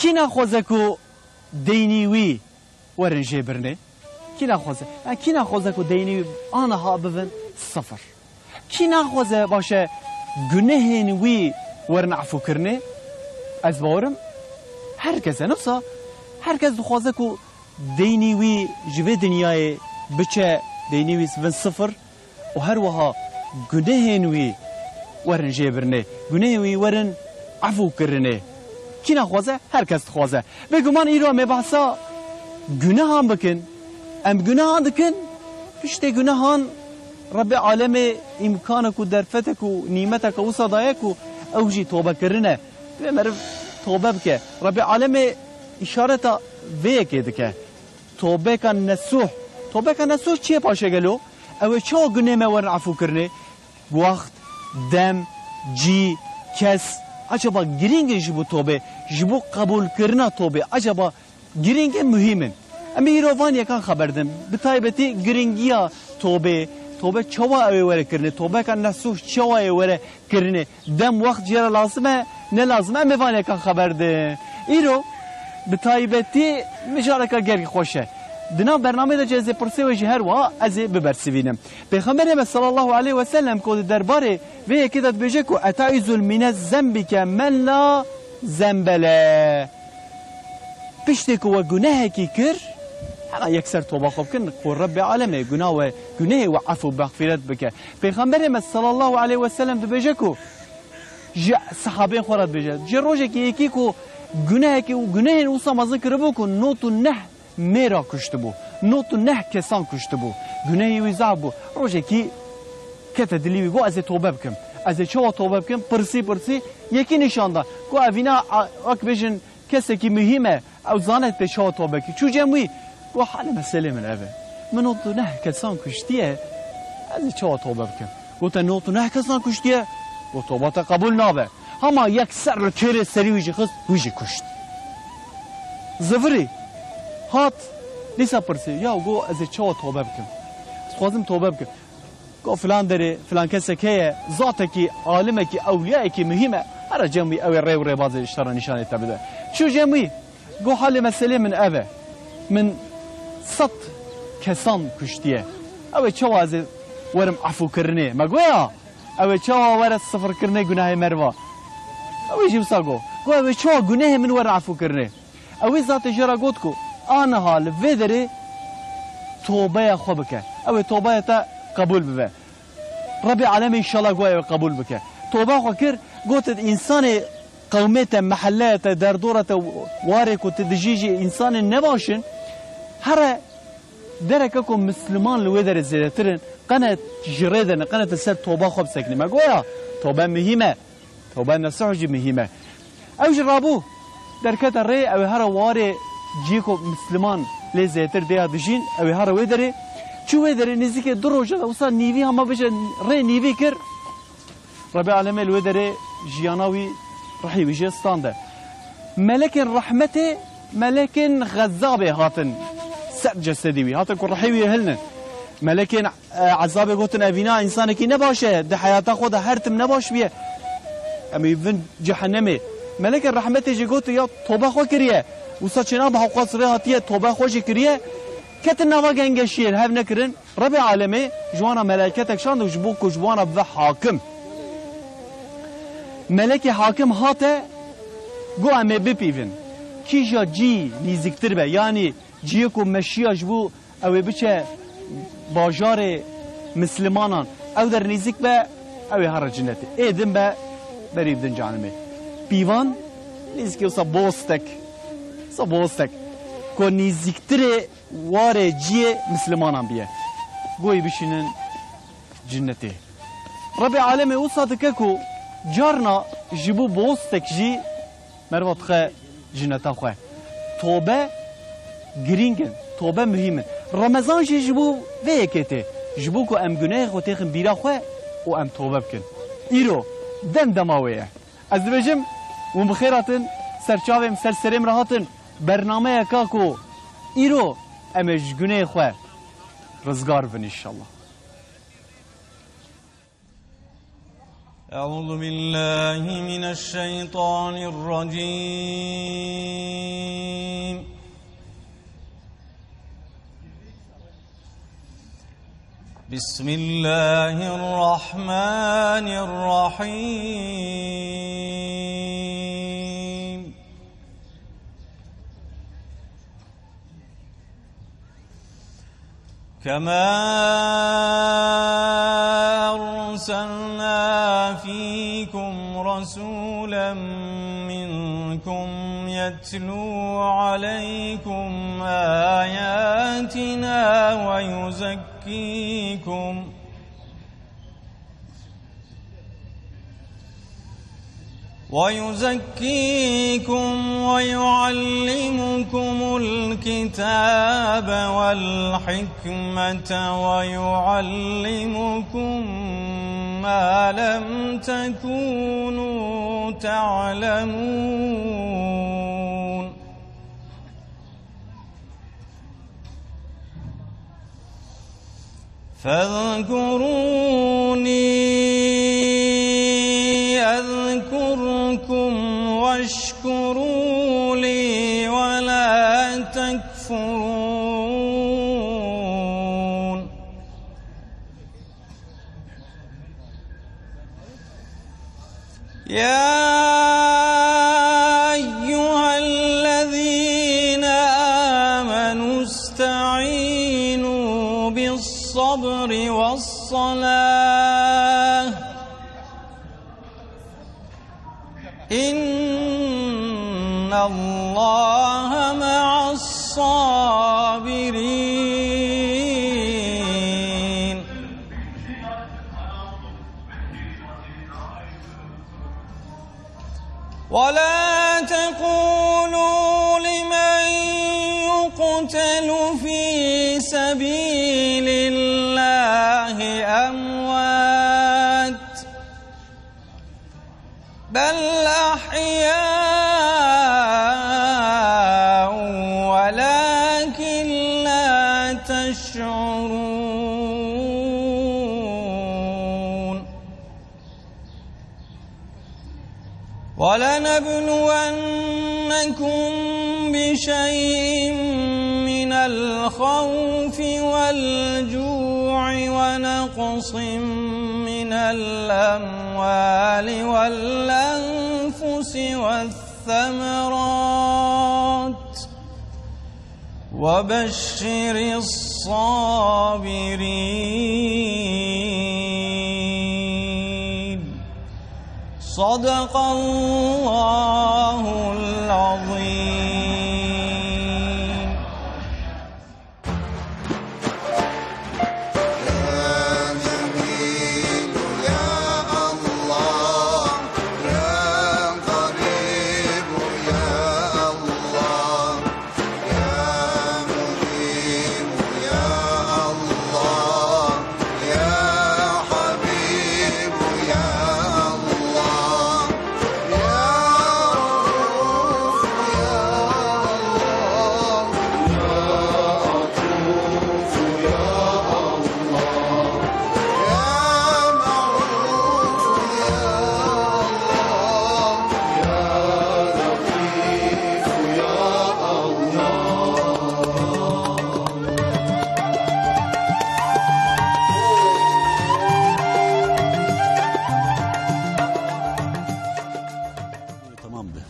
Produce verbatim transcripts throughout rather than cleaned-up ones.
Kî naxwaze ku deynî wî werin jê birnê? Kî naxwaze? Ya kî naxwaze ku deynî wî aniha bibin sifir? Kî naxwaze baş e gunehên wî werin efûkirinê? Ez bawerim her kes e. Nifsa her kes dixwaze ku deynî wî ji vê dinyayê biçe, deynî wî bin sifir û her wiha gunehên wî werin jêbirinê, gunehên wî werin efûkirinê. Kî naxwaze? Her kes dixwaze. Bêguman îro em ê behsa gunehan bikin. Em gunehan dikin, piştê gunehan Rebbê Alemê îmkanek û derfetek û nîmeteke wisa daye ku ew jî tobekirin e. Divê meriv tobe bike. Rebbê Alemê îşareta vê yekê dike. Tobeka nesûh. Tobeka nesûh çi ye paşê gelo? Ew ê çawa gunê me werin efûkirinê? Wext, dem, cî, kes, acaba girîng in ji bo tobê, ji bo qebûlkirina tobê? Acaba girîng in, muhîm in? Em ê îro van yekan xeber din. Bi taybetî girîngiya tobê, tobe çawa ew ê were kirinê, tobeka nesûh çawa ê were kirinê. Dem, wext jê re lazim e, ne lazim e? Em ê van yekan xeber din. Îro bi taybetî mijareka gelkî xweş e. Di nav bernameyê de jî ez ê pirsê wê jî her wiha ez ê bibersivînim. Pêxemberê me sallallahu aleyhi ve sellem ku di derbarê vê yekê de dibêje ku "Etaizu mine zembike men la zembele." Piştê ku we gunehekî kir, hema yekser toba xwe bikin ku Rebbê Alemê guna we, gunehê we efû mexfîret bike. Pêxemberê me sallallahu aleyhi ve sellem dibêje ku ji sahabên xwe re dibêje, ji rojekî yekî ku gunehekî û gunehên wisa mezin kiribû ku nod û neh mêra kuştibû, nod û neh kesan kuştibû. Gunehê wî zaf bû. Rojekî kete dilî wî, got, "Ez ê tobe bikim. Ez ê çawa tobe bikim?" Pirsî, pirsî, yekî nîşan da. Got, "Evîna a-, wek bêjin kesekî muhîm e. Ew zane tu çawa tobe kî." Çû cem wî, got, "Halê meselê min ev e. Min nod û neh kesan kuştiye. Ez ê çawa tobe bikim?" Got, "Te nod û neh kesan kuştiye?" Got, "Toba te qebûl nabe." Hema yekser li kêrê serî wî jî xist, wî jî kuşt. Zivirî, hat, dîsa pirsî, "Ya," got, "ez ê çawa tobe bikim? Dixwazim tobe bikim." Got, "Filan derê, filan kesek heye, zatekî, alimekî, ewliyayekî muhîm e. Here cem wî, ew ê rê û rêbazê ji te re nîşanê te bide." Çû cem wî, got, "Halê meselê min ev e. Min sed kesan kuştiye. Ew ê çawa ez ê werim efûkirinê?" Me got, "Ya, ew ê çawa were sifirkirinê gunehê meriva?" Ew ê jî wisa got. Got, "Ew ê çawa gunehê min were efûkirinê?" Ew ê zatê jê re got ku aniha li vê derê tobeya xwe bike. Ew ê tobeya te qebûl bibe. Rebê Alemê înşallah got ew ê qebûl bike. Toba xwe kir, gotin, însanê qewmê te, mehelleyê te, derdora te, warê ku tu dijî jî însanên nebaş in, here dereke ku misliman li wê derê zêdetir in, qene ji rê derine, qene tu ser toba xwe bisekinî. Me got ya, tobe muhîm e. Tobe nesuh jî muhîm e. Ew jî rabû, derkete rê, ew ê here warê ciyê ku misliman lê zêtir dêya dijîn, ew ê here wê derê. Çû wê derê, nêzîkê du roja de wisa nîvî, hema bêje rê nîvî kir. Rebê Alemê li wê derê jiyana wî, rihî wî jê stande. Melekên rehmetê, melekên xezabê hatin ser cesedî wî. Hatin ku rihê wî hilnin. Melekên, e, ezabê gotin, "Evîna însanekî nebaş e, di heyata xwe de her tim nebaş bûye. Em ê vin cehennemê." Melekên rehmetê jî gotin, "Ya tobe xwe kiriye. Wisa çêna bi hewqas rê hatiye, tobe xwe jî kiriye." Ketin nava gengeşiyê, li hev nekirin. Rebê Alemê ji wan re meleketek şand û ji bo ku ji wan re bibe hakim. Melekê hakim hate, got, "Em ê bipîvin. Kîja cî nîziktir be, yanî ciyê ku meşiya ji bo ew ê biçe bajarê mislimanan, ew der nîzik be, ew ê here cinetê. Ê din be, berî bidin cehennemê." Pîvan nîzikê wisa bostek, wisa bostek. Ku nîziktirê warê ciyê mislimanan biye. Goyî bişînin cinnetê. Rebê Alemê wisa dike ku carna ji bo bostek jî meriva dixe cinneta xwe. Tobe girîng in, tobe muhîm in. Remezan jî ji bo vê yekê tê. Ji bo ku em gunehê xwe têxin bîra xwe û em tobe bikin. Îro dem dema wê ye. Ez dibêjim, hûn bi xêr hatin, ser çavê min, ser serê min re hatin. Bernameyeka ku îro em ê ji guneyê xwe rizgar bin înşallah. أعوذ بالله من الشيطان الرجيم. بسم الله الرحمن الرحيم. كما أرسلنا فيكم رسولا منكم يتلو عليكم آياتنا ويزكيكم ويزكيكم ويعلمكم الكتاب والحكمة ويعلمكم ما لم تكونوا تعلمون. فاذكروني أذكركم واشكروا لي ولا تكفرون. يا أيها الذين آمنوا استعينوا بالصبر والصلاة، إن الله مع الصابرين. ولا تقولوا لمن يقتل في سبيل الله أموات، بل أحياء ولكن لا تشعرون. ولنبلونكم بشيء من الخوف والجوع ونقص من الأموال والأنفس والثمرات وبشر الصابرين. صدق الله العظيم. Tamam be.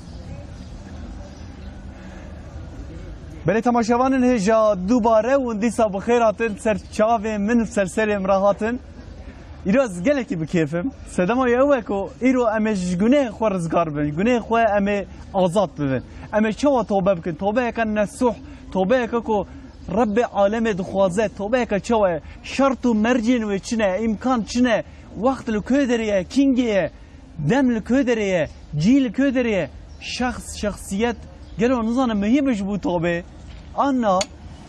Belê temaşevanên hêja dubare hûn dîsa bi xêr hatin ser çavên min, ser serê min re hatin. Îro ez gelekî bi kêf im. Sedema wê ew e ku îro em ê ji gunehê xwe rizgar bin. Gunehê xwe em ê azad bibin. Em ê çawa tobe bikin? Tobeyeke nesuh, tobeyeke ku Rebbê alemê dixwaze, tobeyeke çawa ye? Şert û mercên wê çi ne? Îmkan çi ne? Wext li ku derê ye? Kîngê ye? Dem li ku derê ye? Cî li ku derê ye? Şexs, şexsiyet, gelo nizane muhîm e ji bo tobê? An na?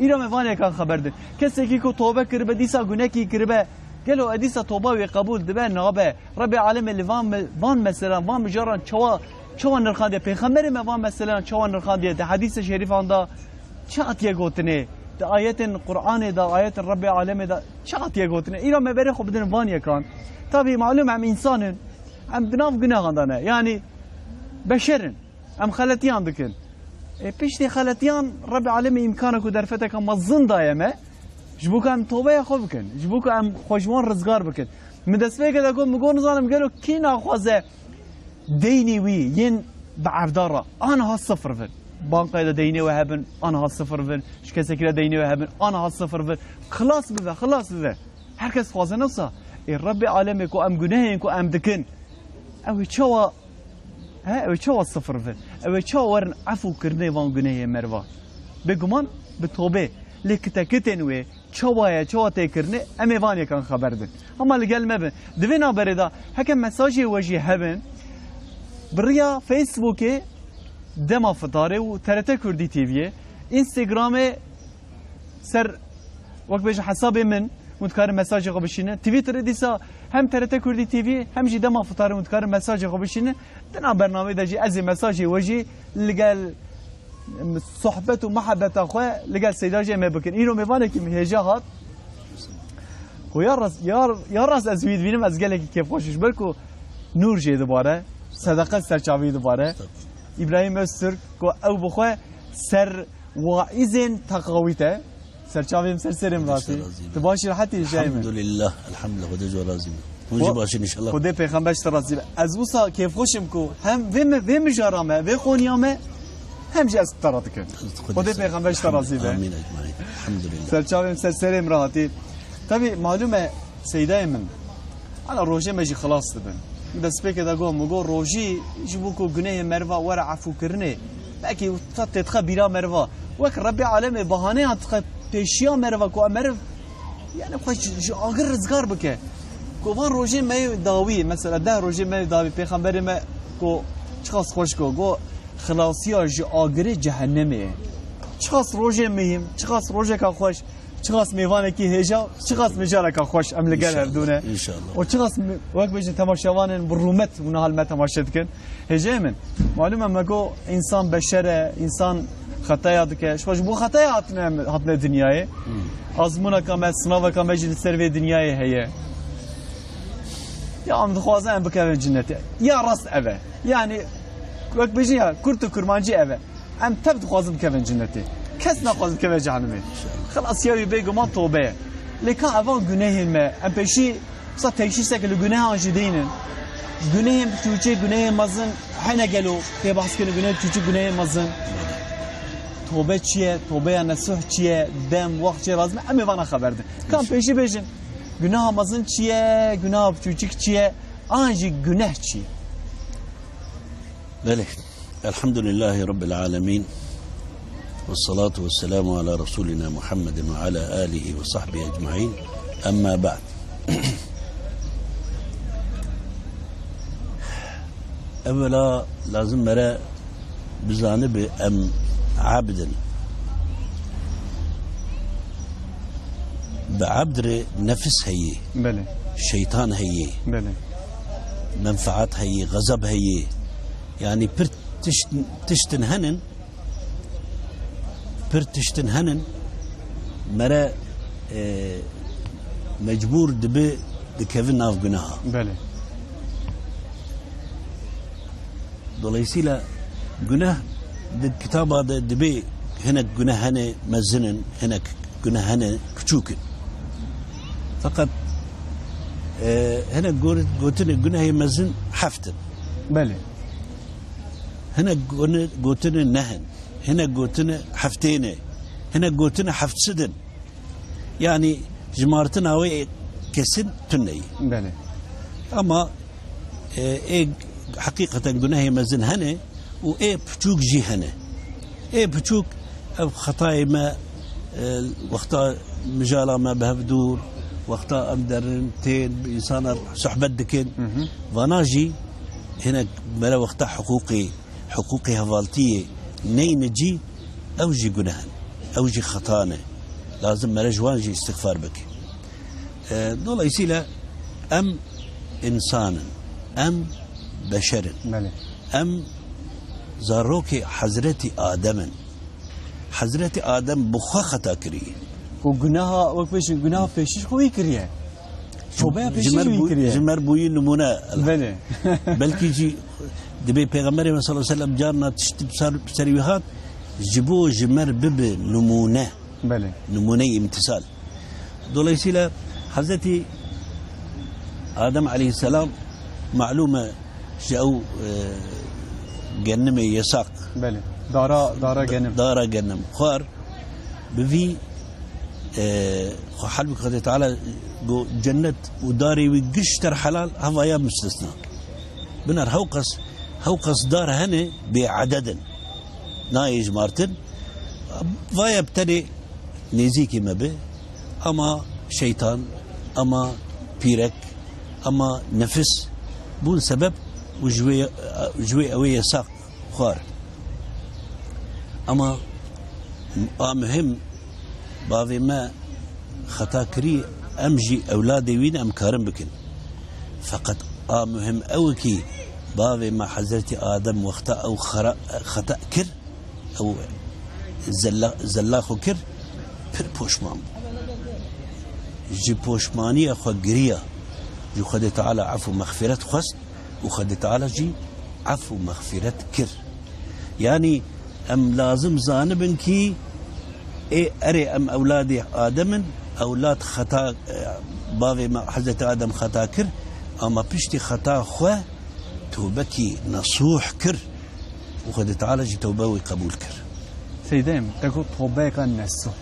Îro me van yekan xeber din. Kesekî ku tobe kiribe, dîsa gunekî kiribe, gelo e dîsa toba wê qebûl dibe? Nabe. Rebbê alemê li van me-, van meselan, van mijaran çawa, çawa nirxandiye? Pêxemberê me van meselan çawa nirxandiye? Di hedîse şerîfan de çi hatiye gotinê? Di ayetên Qur'anê de, ayetên Rebbê alemê de çi hatiye gotinê? Îro me berê xwe bidin van yekan. Tabî malûm em însan in. Em di nav gunehan de ne. Yanî beşer in. Em xeletiyan dikin. Ê, piştî xeletiyan Rebbê Alemê îmkana ku derfeteke mezin daye me, ji bo ku em tobeya xwe bikin, ji bo ku em xwe ji wan rizgar bikin. Min destpêkê de got, min got, nizanim gelo kî naxwaze deynê wî yên bi evdar re aniha sifir bin. Bankaya de deynê we hebin, aniha sifir bin. Ji kesekî re deynê we hebin, aniha sifir bin. Xilas bibe, xilas bibe. Her kes dixwaze ne wisa. Ê Rebbê Alemê ku em gunehên ku em dikin, ew ê çawa, he, ew ê çawa sifir bin? Ew ê çawa werin efû kirinê van gunehê meriva? Bêguman bi tobê. Lê kitekitên wê çawa ye, çawa tê kirinê, em ê van yekan xeber din. Hema li gel me bin. Di vê navberê de heke mesajê we jî hebin, bi riya Facebookê dema fitarê û T R T Kurdî T V'yê, Instagramê ser, wek bêjin, hesabê min, hûn dikarin mesajê xwe bişînin. Twitterê dîsa hem T R T Kurdî T V, hem jî dema fitarê hûn dikarin mesajê xwe bişînin. Di nav bernameyê de jî ez ê mesajê we jî li gel, em, sohbet û muhabbeta xwe li gel Seyda jî em ê bikin. Îro mêvanekî min hêja hat. Ku ya rast, ya, ya rast ez wî dibînim, ez gelekî kêfxweş im. Ji ber ku nûr jê dibare, sedeqe serçavî dibare. Estağfurullah. Îbrahîm Öztürk, ku ew bi xwe ser waîzên teqawît e. Serçavê min ser serê min ratî. Xwedê ji te razî be. Tu baş î, rehetî, hêjayê min? Elhamdulillah, elhamdulillah, Xwedê ji we razî be. Hûn jî baş in înşallah. Xwedê pêxember ji te razî be. Ez wisa kêfxweş im ku hem vê me, vê mijara me, vê qoniya me, hem jî ez bi te re dikim. Xwedê pêxember ji te razî be. Amîn ecmaîn. Elhamdulillah. Serçavê min ser serê min ratî. Tevî malûm e, Seydayê min, ana rojê me jî xilas dibin. Min destpêkê de got, min got, rojî ji bo ku gunehê meriva were efûkirinê, belkî ta têdixe bîra meriva. Wek Rebbê Alemê bahaneyan dixe pêşiya meriva ku em meriv, yani, xwe ji, ji agir rizgar bike. Ku van rojê me yê dawî, mesela deh rojê me yê dawî, pêxemberê me ku çiqas xweş got, got, xilasiya ji agirê cehennemê ye. Çiqas rojê muhîm, çiqas rojeka xweş, çiqas mêvanekî hêja, çiqas mijareka xweş em li gel hevdû ne. Înşallah. Û çiqas mi-, wek bêjin temaşevanên bi rûmet û niha li me temaşe dikin. Hêjayê min, malûm e me got însan beşer e, însan xetaya dike. Ji xwe ji bo xetaya hatine, hatine dinyayê. Hmm. Azmûneka me, sinaveka me jî li ser vê dinyayê heye. Ya em dixwazin em bikevin cinnetê. Ya rast ev e. Yani wek bêjin ya kurt û kurmancî ev e. Em tev dixwazin bikevin cinnetê. Kes naxwazin bikeve cehennemê. Xilas ya wî bêguman tobe ye. Lê ka evan gunehên me, em pêşî wisa teşhîsek li gunehan jî dînin. Gunehên biçûçik, gunehên mezin hene gelo tê behs kirin, gunehên biçûçik, gunehên mezin. Tobe çi ye? Tobeya nesuh çi ye? Dem, wext çi ye lazim e? Em ê vana xeber din. Ka em pêşî bêjin. Guneha mezin çi ye? Guneha biçûçik çi ye? An jî guneh çi ye? Belê. Elhamdülillahi Rabbil alemin. Ve salatu ve selamu ala Resulina Muhammedin ve ala alihi ve sahbihi ecmaîn. Emma ba'd. Evvela lazim mere bizanibi em abd in. Bi abd re nefis heye. Belê. Şeytan heye. Belê. Menfaat heye, gazab heye. Yani pir tişt, tiştin henin, pir tiştin henin, mere, e, mecbur dibi dikevin nav günaha. Belê. Dolayısıyla günah di kitaba de dibi hinek günah hene mezinin, hinek günah hene küçükin. Fakat, e, hinek gor-, gotine günahê mezin heftin. Belê. Hinek gone-, gotine nehin. Hinek gotine heftêne. Hinek gotine heftsidin. Yani jimartina wê kesin tune ye. Belê. Ama, e, ê heqîqeten gunehê mezin hene û ê piçûk jî hene. Ê piçûk ev xetayê me, e, wexta mijala me bi hev dûr, wexta em derin, tên, bi însanan sohbet dikin. Hı hı. Vana jî hinek mere wexta hiqûqê hiqûqê hevaltiyê neyne cî, ew jî guneh in, ew jî xeta ne. Lazim mere ji wan jî îstixfar bike. E, dolayısıyla em însan in, em beşer in. Belê. Em zarokê Hezretî Adem in. Hezretî Adem bi xwe xeta kiriye. Û gunaha, wek bêjin, gunaha pêşî ji xwe wî kiriye. Tobeya pêşî ji mer jî wî bû-, kiriye. Ji mer bûyî nimûne. Belê. Belkî jî dibê Pêxemberê me sallallahu aleyhi ve sellem carna tişt bi ser, bi serî wî hat, ji bo ji mer bibe nimûne. Belê. Nimûneyê îmtisal. Dolayısıyla Hazreti Adem aleyhisselam malûm e ji ew, e, genimê yesak. Belê. Dara, dara genim. Dara genim. Xwar. Bi vî, e, xwe hal bi Xwedê Teala got, cennet û darê wî gişter helal, hevaya mustisna. Binar hewqas, hewqas dar hene bêeded in. Nayê jimartin. Vaya bi tenê nêzîkî me bi. Ama şeytan, ama pîrek, ama nefis bûn sebeb û ji wê, ji wê ew ê yesak. Xwar. Ama a muhim, bavê me xeta kirî, em jî ewladê wî ne, em karin bikin. Feqet a muhim ew e kî bavê me Hezretî Adem wexta ew xera-, xeta kir, ew zella-, zella xwe kir, pir poşman bû. Ji poşmaniya xwe giriya, ji Xwedê Teala efû mexfiret xwest, û Xwedê Teala jî efû mexfîret kir. Yanî em lazim zanibin kî ê erê em ewladê Adem in, ewlad xeta, e, bavê me Hezretî Adem xeta kir, ama piştî xeta xwe tewbekî nesûh kir û Xwedê Teala jî tewbe wî qebûl kir. Seydem, te got tobeyeka nesuh.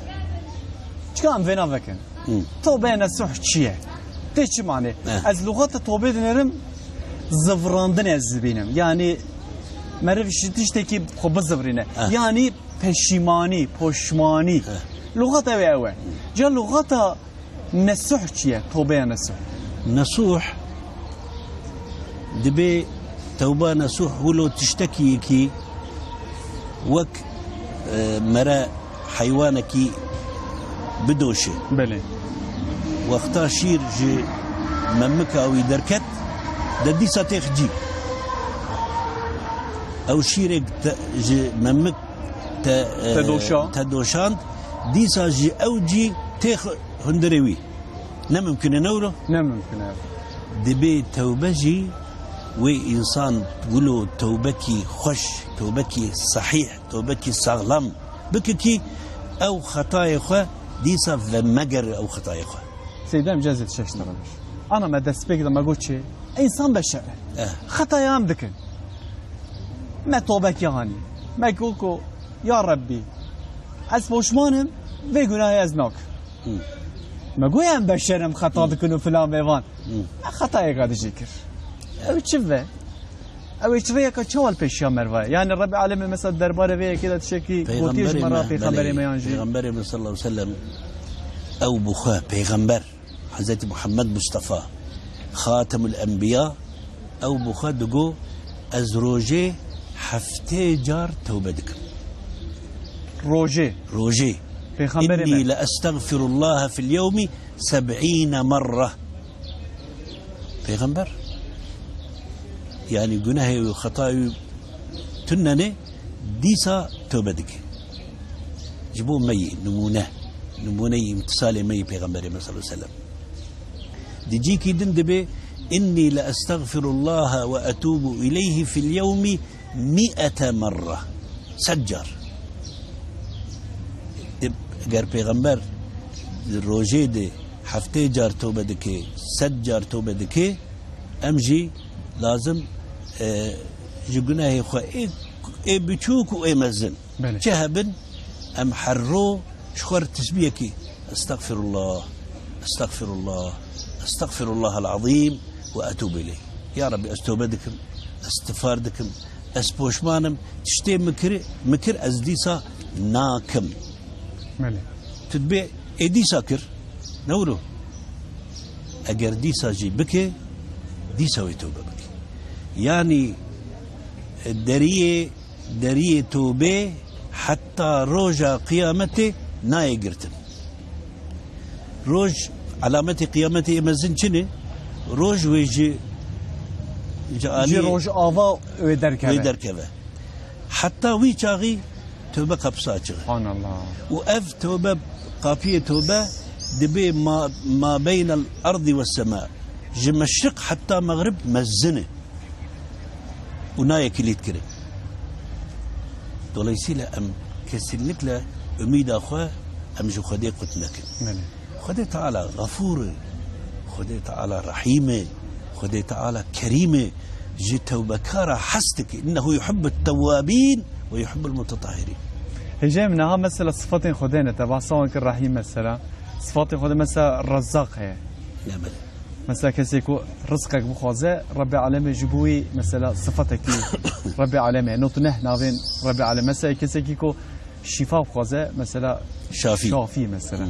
Çika em vêna vekin? Hı. Tobeya nesuh çi ye? Tê çi mane? Eh. Ez lugata tobê dinêrim, zivrandin ez dibînim. Yani meriv ji tiştekî xwe bizivrîne. Eh. Yani peşîmanî, poşmanî. Eh. Lugata wê ew e. Ca lugata nesuh çi ye? Tobeya nesuh. Nesuh, dibê tewba nesuh wilo tiştekî yekî wek, e, mere heywanekî bidoşe. Belê. Wexta şîr ji memika wî derket, de dîsa têx cî. Ew şîrek te, ji memik te, e, Te doşa. te doşand, dîsa ji ew cî têx hundirê wî. Ne mimkun e, ne wilo? Ne mimkun e. Dibê tewbe jî wê însan wilo tewbekî xweş, tewbekî sehîh, tewbekî saxlam bike kî ew xetayê xwe dîsa vemegere ew xetayê xwe. Seydem cezet şeş tarafış. Ana me destpêk de me got çi? Însan beşer e. Eh. Xetaya em dikin. Me tobekî hanî. Me got ku, ya Rebbî, ez poşman im, vê gunahê ez nakim. Hı. Me got em beşer em, xeta dikin û filan vê van. Hı. Me xetayeka dijî kir. Ew çi ve? Ew ê çi vê yeka çawa li pêşiya me re ve? Yani Rebbî Alemê mesela derbarê vê yekê de tiştekî gotiye ji me re, Pêxemberê me yan jî? Pêxemberê me sallallahu aleyhi ve sellem ew bi xwe pêxember. Hezretî Muhammed Mustafa, Xatemul Enbiya, ew bi xwe digo, ez rojê heftê car tewbe dikim. Rojê? Rojê. Pêxemberê me. Inni le estexfirullaha fil yewmi seb'îne merre. Pêxember. Yani gunehê wî, xetayê wî tunenê, dîsa tewbe dike. Ji bo me yî nimûne, nimûneyî îmtisalê me yî Pêxemberê me sallallahu aleyhi ve sellem. Di cîkî din dibê, "Innî le estexfirullaha ve etûbu ileyhi fil yewmî mi'ete merre." Sed car. Eger Pêxember di rojê de heftê car tewbe dike, sed car tewbe dike, em jî lazim, e, ji gunehê xwe ê, ê biçûk û ê mezin. Belê. Çi hebin, em her ro ji xwe re tesbiyekî, "Estexfirullah, estexfirullah, estexfirullahal azîm ve etûbu ileyh." Ya Rebbî, ez tewbe dikim, ez istifar dikim, ez poşman im, tiştê min kir, min kir, ez dîsa nakim. Belê. Tu dibê ê dîsa kir, ne wilo? Eger dîsa jî bike, dîsa wê tewbe bike. Yanî, e, deriyê Deriyê tobê heta roja qiyametê nayê girtin. Roj, alametê qiyametê ê mezin çi ne? Roj wê ji, ji aliyê Rojava wê derkeve. Wê derkeve. Heta wî çaxî tövbe kapısı açık. Subhanallah. Û ev tövbe, kapiyê tövbe Dibê ma, ma beynel erdi ve sema, ji meşriq heta mexrib mezin e û nayê kilît kirin. Dolayısıyla em kesinlikle umîda xwe em ji Xwedê qut nekin. Belê. Xwedê Teala Xefûr e, Xwedê Teala Rehîm e, Xwedê Teala Kerîm e, ji tewbekara hez dike. İnnehu yuhibbut tewwabîn ve yuhibbul mutetahhirîn. Hêjayê min, niha mesela sifatên Xwedê ne, te behsa wan kir, Rehîm mesela. Sifatên Xwedê mesela Rezzaq heye. Ne belê. Mesela kesê ku rizqek bixwaze, Rebbê Alemê ji bo wî mesela sifatekî Rebbê Alemê heye. Not neh navên Rebbê Alemê. Mesela kesekî ku şîfa bixwaze, mesela Şafî. Şafî mesela. Hı.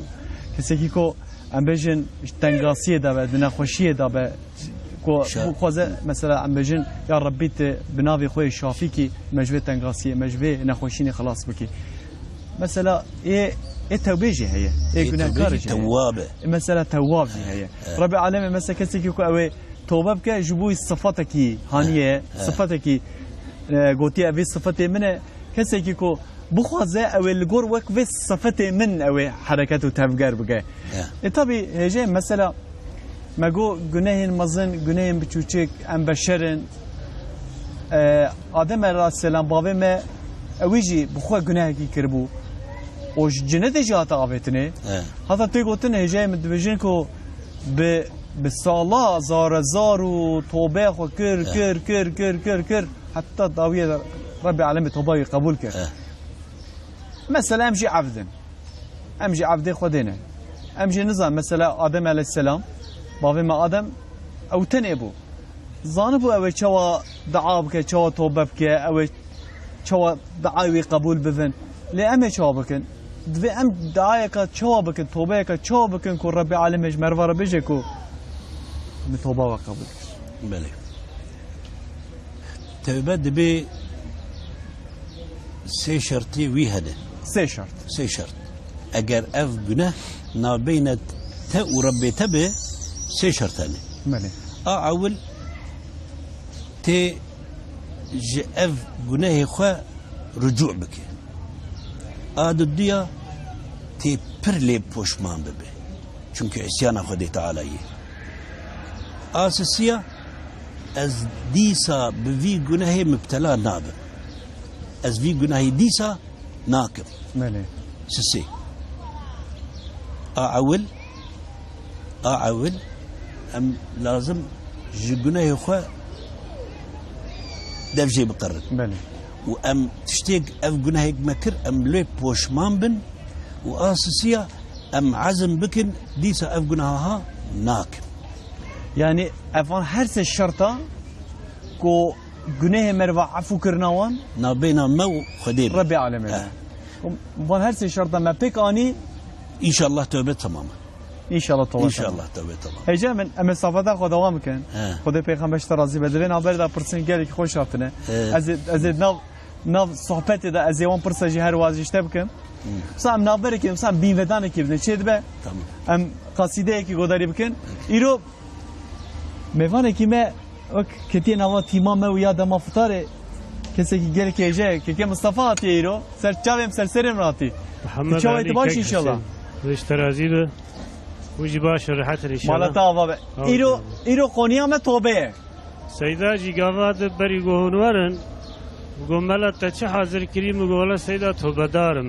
Kesekî ku em bêjin tengasiyê de be, di nexweşiyê de be, ku Şa- bixwaze, mesela em bêjin, ya Rebbî, tu bi navê xwe yê Şafî kî me ji vê tengasiyê, me ji vê nexweşînê xilas bikî. Mesela ê, ê tewbê jî heye, ê Ê gunehkarê tewbê jî heye. Tewwab e. Ê mesela tewwab jî heye. He. Rebbê Alemê mesela kesekî ku ew ê tobe bike, ji bo wî sifatekî haniye, He. sifatekî, e, gotiye, ev ê sifetê min e. Kesekî ku bixwaze ew ê li gor wek vê sifetê min ew ê hereket û tevger bike. Ya. E, tabî hêjê mesela me got gunehên mezin, gunehên biçûçik, em beşer in. E, Adem aleyhisselam bavê me, ewî jî bi xwe gunehekî kiribû. Û ji cinetê jî hate avêtinê. Ya. Hata tê gotin hêjayê min dibêjin ku bi, bi sala zare zar û tobe xwe kir, Ya. kir, kir, kir, kir, kir. Heta dawiyê de Rebbê Alemê toba wî qebûl kir. Eh. Mesela em jî evd in. Em jî evdê Xwedê ne. Em jî nizan, mesela Adem aleyhisselam, bavê me Adem, ew tenê bû. Zanibû ew ê çawa dua bike, çawa tobe bike, ew ê çawa duayê wî qebûl bibin. Lê em ê çawa bikin? Divê em duayeka çawa bikin, tobeyeka çawa bikin ku Rebbê Alemê ji merva re bêje ku min toba we qebûl kir. Belê. Tewbe dibê sê şertê wî hene. Sê şert. Sê şert. Eger ev guneh nabeyne te û Rebbê te be, sê şert hene. Belê. A ewil tê ji ev gunehê xwe ricû bike. A duduya tê pir lê poşman bibe. Çimkî îsyana Xwedê Teala ye. A sisiya, ez dîsa bi vî gunehê mubtela nabim. Ez vî gunehê dîsa nakim. Belê. Sisê. A ewil, a ewil, em lazim ji gunehê xwe dev jê biqerin. Belê. Û em tiştêk, ev gunehêk me kir, em lê poşman bin û a sisiya em ezm bikin, dîsa ev gunaha nakin. Yani evan her sê şerta ku gunehê meriva efû kirina wan? Nabeyna me û Xwedê be. Rebbê Alemê be. He. Van her sê şerta me pêk anî. İnşallah tövbe tamam. İnşallah tövbe tamam. İnşallah tövbe tamam. Hêja min, em ê safeta xwe dewam bikin. He. Xwedê pêxember ji te razî be. Di vê navberê de pirsên gelekî xweş hatine. He. Ez ê, ez ê nav, nav sohbetê de ez ê wan pirsa jî her wazî ji te bikim. Hı. Mesela em navberekê, mesela em bînvedanekê bidin. Çê dibe? Tamam. Em qasîdeyekî godarî bikin. Peki. Îro mêvanekî me wek ketiye nava tîma me û ya dema fitarê, kesekî gelek hêje ye. Keke Mistefa hatiye îro. Ser çavê min, ser serê min hatî. Mihemed Tu çawa Elî yê baş Kek inşallah. Hüseyin. Ji te razî be. Hûn jî baş in, rehet in inşallah. Mala te ava be. Amin. Îro, îro qoniya me tobe ye. Seyda jî gava di berî ku hûn werin, min got, "Mela te çi hazir kirî?" Min got, "Wela Seyda tobedar im."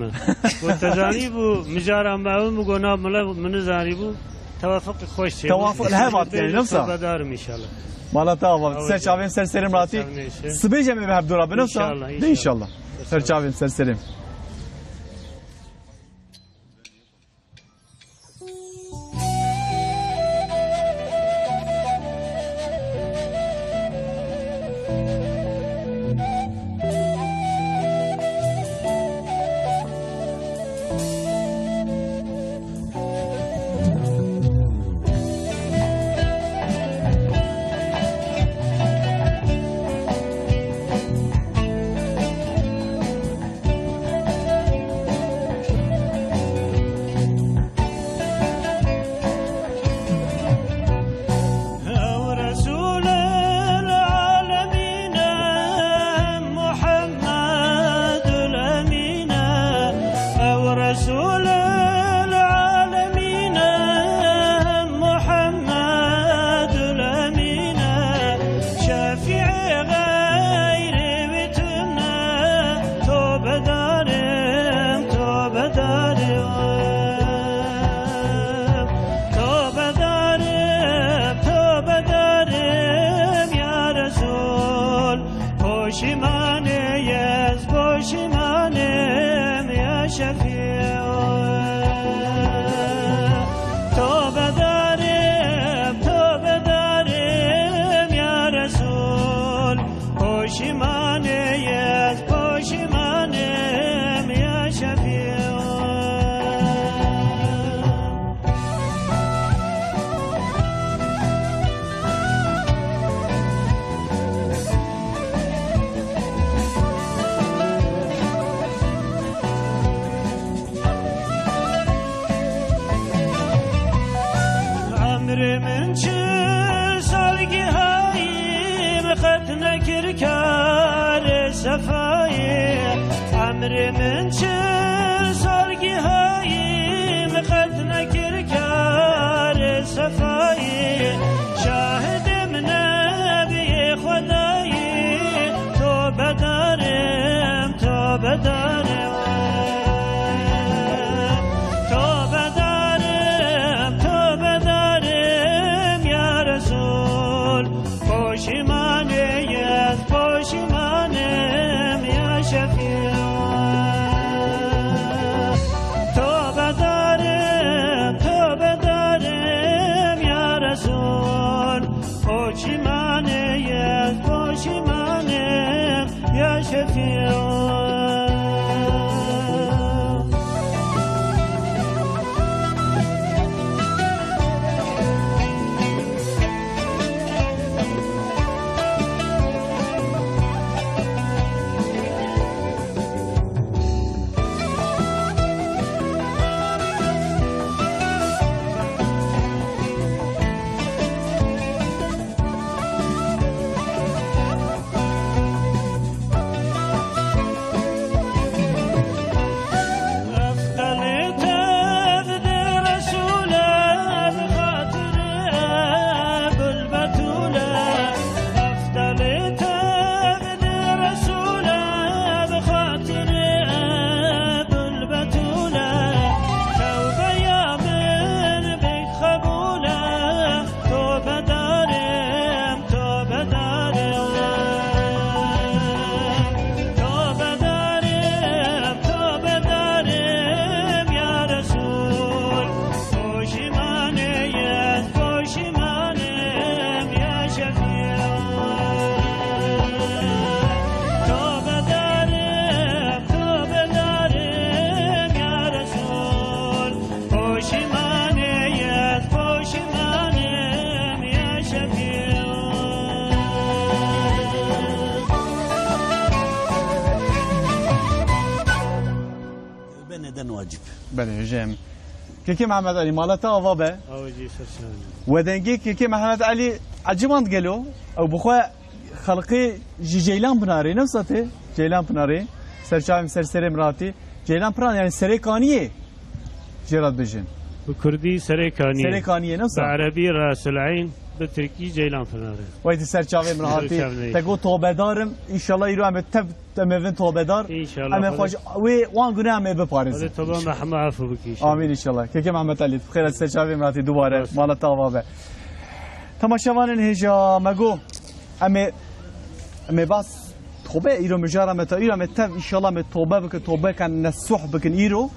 Got, "Te zanîbû mijara me ew?" Min got, "Na, mela min nizanîbû." Tewafuqê xweş çêbû. Tewafuq li hev hat yani, ne wisa? Tobedar im inşallah. Mala te ava, ser çavên ser serê min hatî. Sibê jî em ê bi hev dû re bin, ne wisa? İnşallah, inşallah. De inşallah. Ser çavên ser serê min. Poşîmanê ez, poşîmanim ya Şefî. Emrê min çi salgîhayî min qet nekir karê sefayî. Emrê min çi salgîhayî min qet nekir karê sefayî. Şahidê min nebiyê Xwedayî, tobedarim, tobedarim. Tobedarim, tobedarim ya Resul. Poşîmanê ez, poşîmanim ya Şefî. Tobedarim, tobedarim ya Resul. Poşîmanê ez, poşîmanim ya Şefî. Efdalê tev de Resûle, bi xatirê Ebul Betûle. Efdalê tev de Resûle, bi xatirê Ebul Betûle. Tewbeya min bik qebûle. Tobedarim, tobedarim. Tobedarim, tobedarim ya Resul. Poşîmanê ez, poşîmanim ya Şefî. Tobedarim, tobedarim ya Resul. Poşîmanê ez, poşîmanim ya Şefî. Tewbe neden wacib? Belê, hêja em. Kekê Mehmet Elî, mala te ava be. Awa jî ser çavê. We dengê Kekê Mehmet Elî eciband gelo. Ew bi xwe xelqê ji Ceylan Pinarê, ne wisa tê? Ceylan Pinarê. Ser çavê min, ser serê min re hatî. Ceylan Pinar, yani Serê Kaniyê jê re dibêjin. Bi kurdî Serê Kaniyê. Serê Kaniyê, ne wisa? Bi erebî Rasul Eyn, bi tirkî Ceylan Pinarê. Wey, tu ser çavê min hatî. Ser çavê min. Te got tobedarim, înşallah îro em ê tev, em ê bin tobedar. Înşallah. Em ê xwe ji wê, wan guneh em ê biparêzin. Xwedê toba me hema efû bike înşallah. Amîn înşallah. Kekê Mehmet Elî, bi xêr, ser çavê min hatî dubare. Baş. Mala te ava be. Temaşevanên hêja, me got, em ê, em ê bas tobe, îro mijara me te, îro em ê tev, înşallah em ê tobe bikin, tobeka nesuh bikin îro.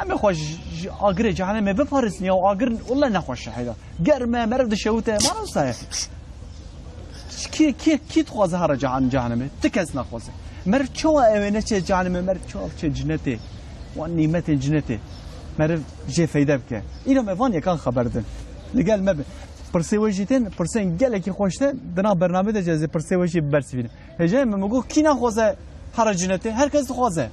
Em ê xwe ji, ji agirê cehennemê biparêzin ya, agir wele nexweş e heyda. Germ e, meriv dişewite, mane wisa ye. Kî, kî, kî dixwaze here cehan-, cehennemê? Ti kes naxwaze. Meriv çawa ew ê neçe cehennemê, meriv çawa biçe cinetê? Wan nîmetên cinetê. Meriv jê feyde bike. Îro me van yekan xeber din. Li gel me be. Pirsê we jî tên, pirsên gelekî xweş tên, di nav bernamê de jî ez ê pirsê we jî bibersivînim. Hêjayê min, min got, kî naxwaze here cinetê? Her kes dixwaze.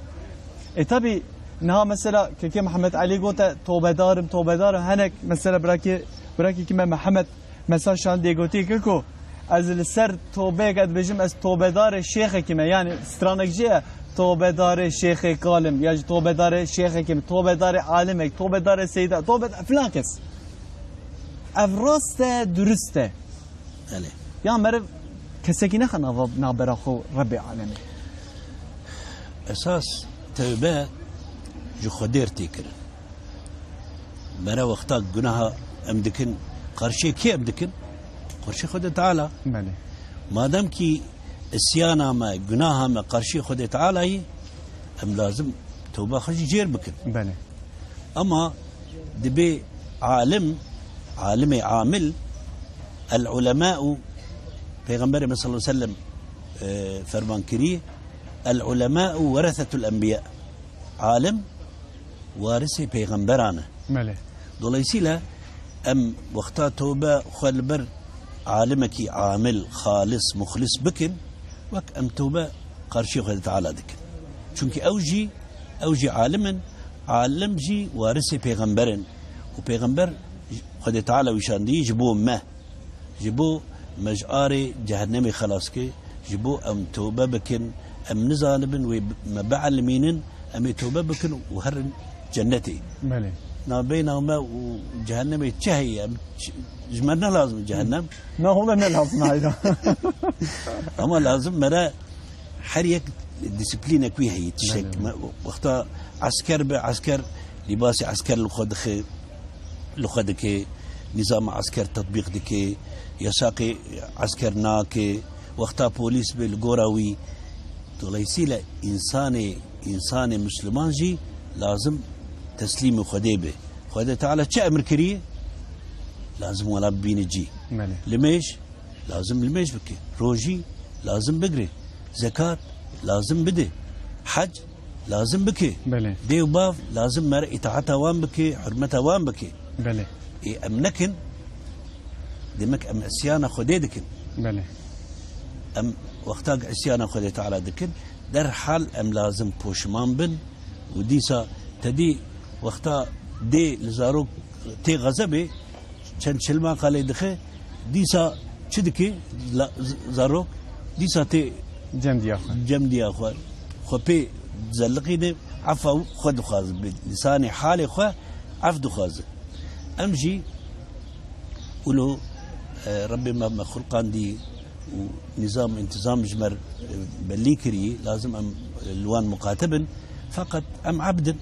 E, tabî, niha mesela Kekê Mehmet Elî gote, tobedarim, tobedarim. Henek mesela birakê, birakekî me Mihemed mesaj şandiye, gotiye, Keko, ez li ser tobeyeke dibêjim, ez tobedarê şêxekî me. Yani stranek jê ye, tobedarê şêxê kalim, ya jî tobedarê şêxekî me, tobedarê alimek, tobedarê seyda, tobedar filan kes. Ev rast e, durist e. Belê. Ya meriv kesekî nexe nava, navbera xwe û Rebbê alemê. Esas tewbe ji Xwedê re tê kirin. Mere wexta gunaha em dikin, qarşiyê kê em dikin? Qarşî Xwedê Teala. Belê. Madem kî isyana me, gunaha me qarşî Xwedê Teala yî, em lazim tewba xwe jî jêr bikin. Belê. Ama dibê alim, alimê amil, el ulema'u, Peyxemberê me sallallahu aleyhi ve sellem e, ferman kirî, "El ulemâ'u weresetul enbiyâ." Alim warisê pêxemberan e. Belê. Dolayısıyla em wexta tobe xwe li ber alimekî amil, xalis, muxlis bikin, wek em tobe qarşî Xwedê Teala dikin. Çunkî ew jî, ew jî alim in, alim jî warisê pêxember in. Û pêxember Xwedê Teala wî şandî ji bo me. Ji bo me ji arê cehennemê xelas ke, ji bo em tobe bikin, em nizanibin wê me bielimînin, em ê tobe bikin û herin cennetê. Belê. Navbeyna me û cehennemê çi heye? Em ç-, ji me ne lazim e cehennem? Na, hûn ne lazim e, hayda. Ama lazim mere her yek disiplînek wî heye. Tiştek Belê. me, wexta esker be, esker lîbasê esker li xwe dixe, li xwe dike, nîzama esker tetbîq dike, yasaqê esker nake, wexta polîs be li gora wî. Dolayısıyla însanê, însanê Müslüman jî lazim teslîmî Xwedê be. Xwedê Teala çi emir kiriye? Lazim wela bibîne cî. Belê. Limêj, lazim limêj bike. Rojî, lazim bigre. Zekat, lazim bide. Hec, lazim bike. Belê. Dê û bav, lazim mere îtaeta wan bike, hurmeta wan bike. Belê. Ê em nekin, demek em îsyana Xwedê dikin. Belê. Em wexta îsyana Xwedê Teala dikin, derhal em lazim poşiman bin û dîsa tedî wexta dê li zarok tê xezebê, çend çilma qalê dixe, dîsa çi dike? La-, z-, zarok dîsa tê Cem diya xwe. cem diya xwe. Xwe pê dizeliqîne, efa xwe dixwaze. Bi lisanê halê xwe ef dixwaze. Em jî wilo, e, Rebbê me, me xulqandî û nîzam, întîzam ji me re, e, bellî kirî, lazim em, e, li wan muqatib in. Feqet em ebd in.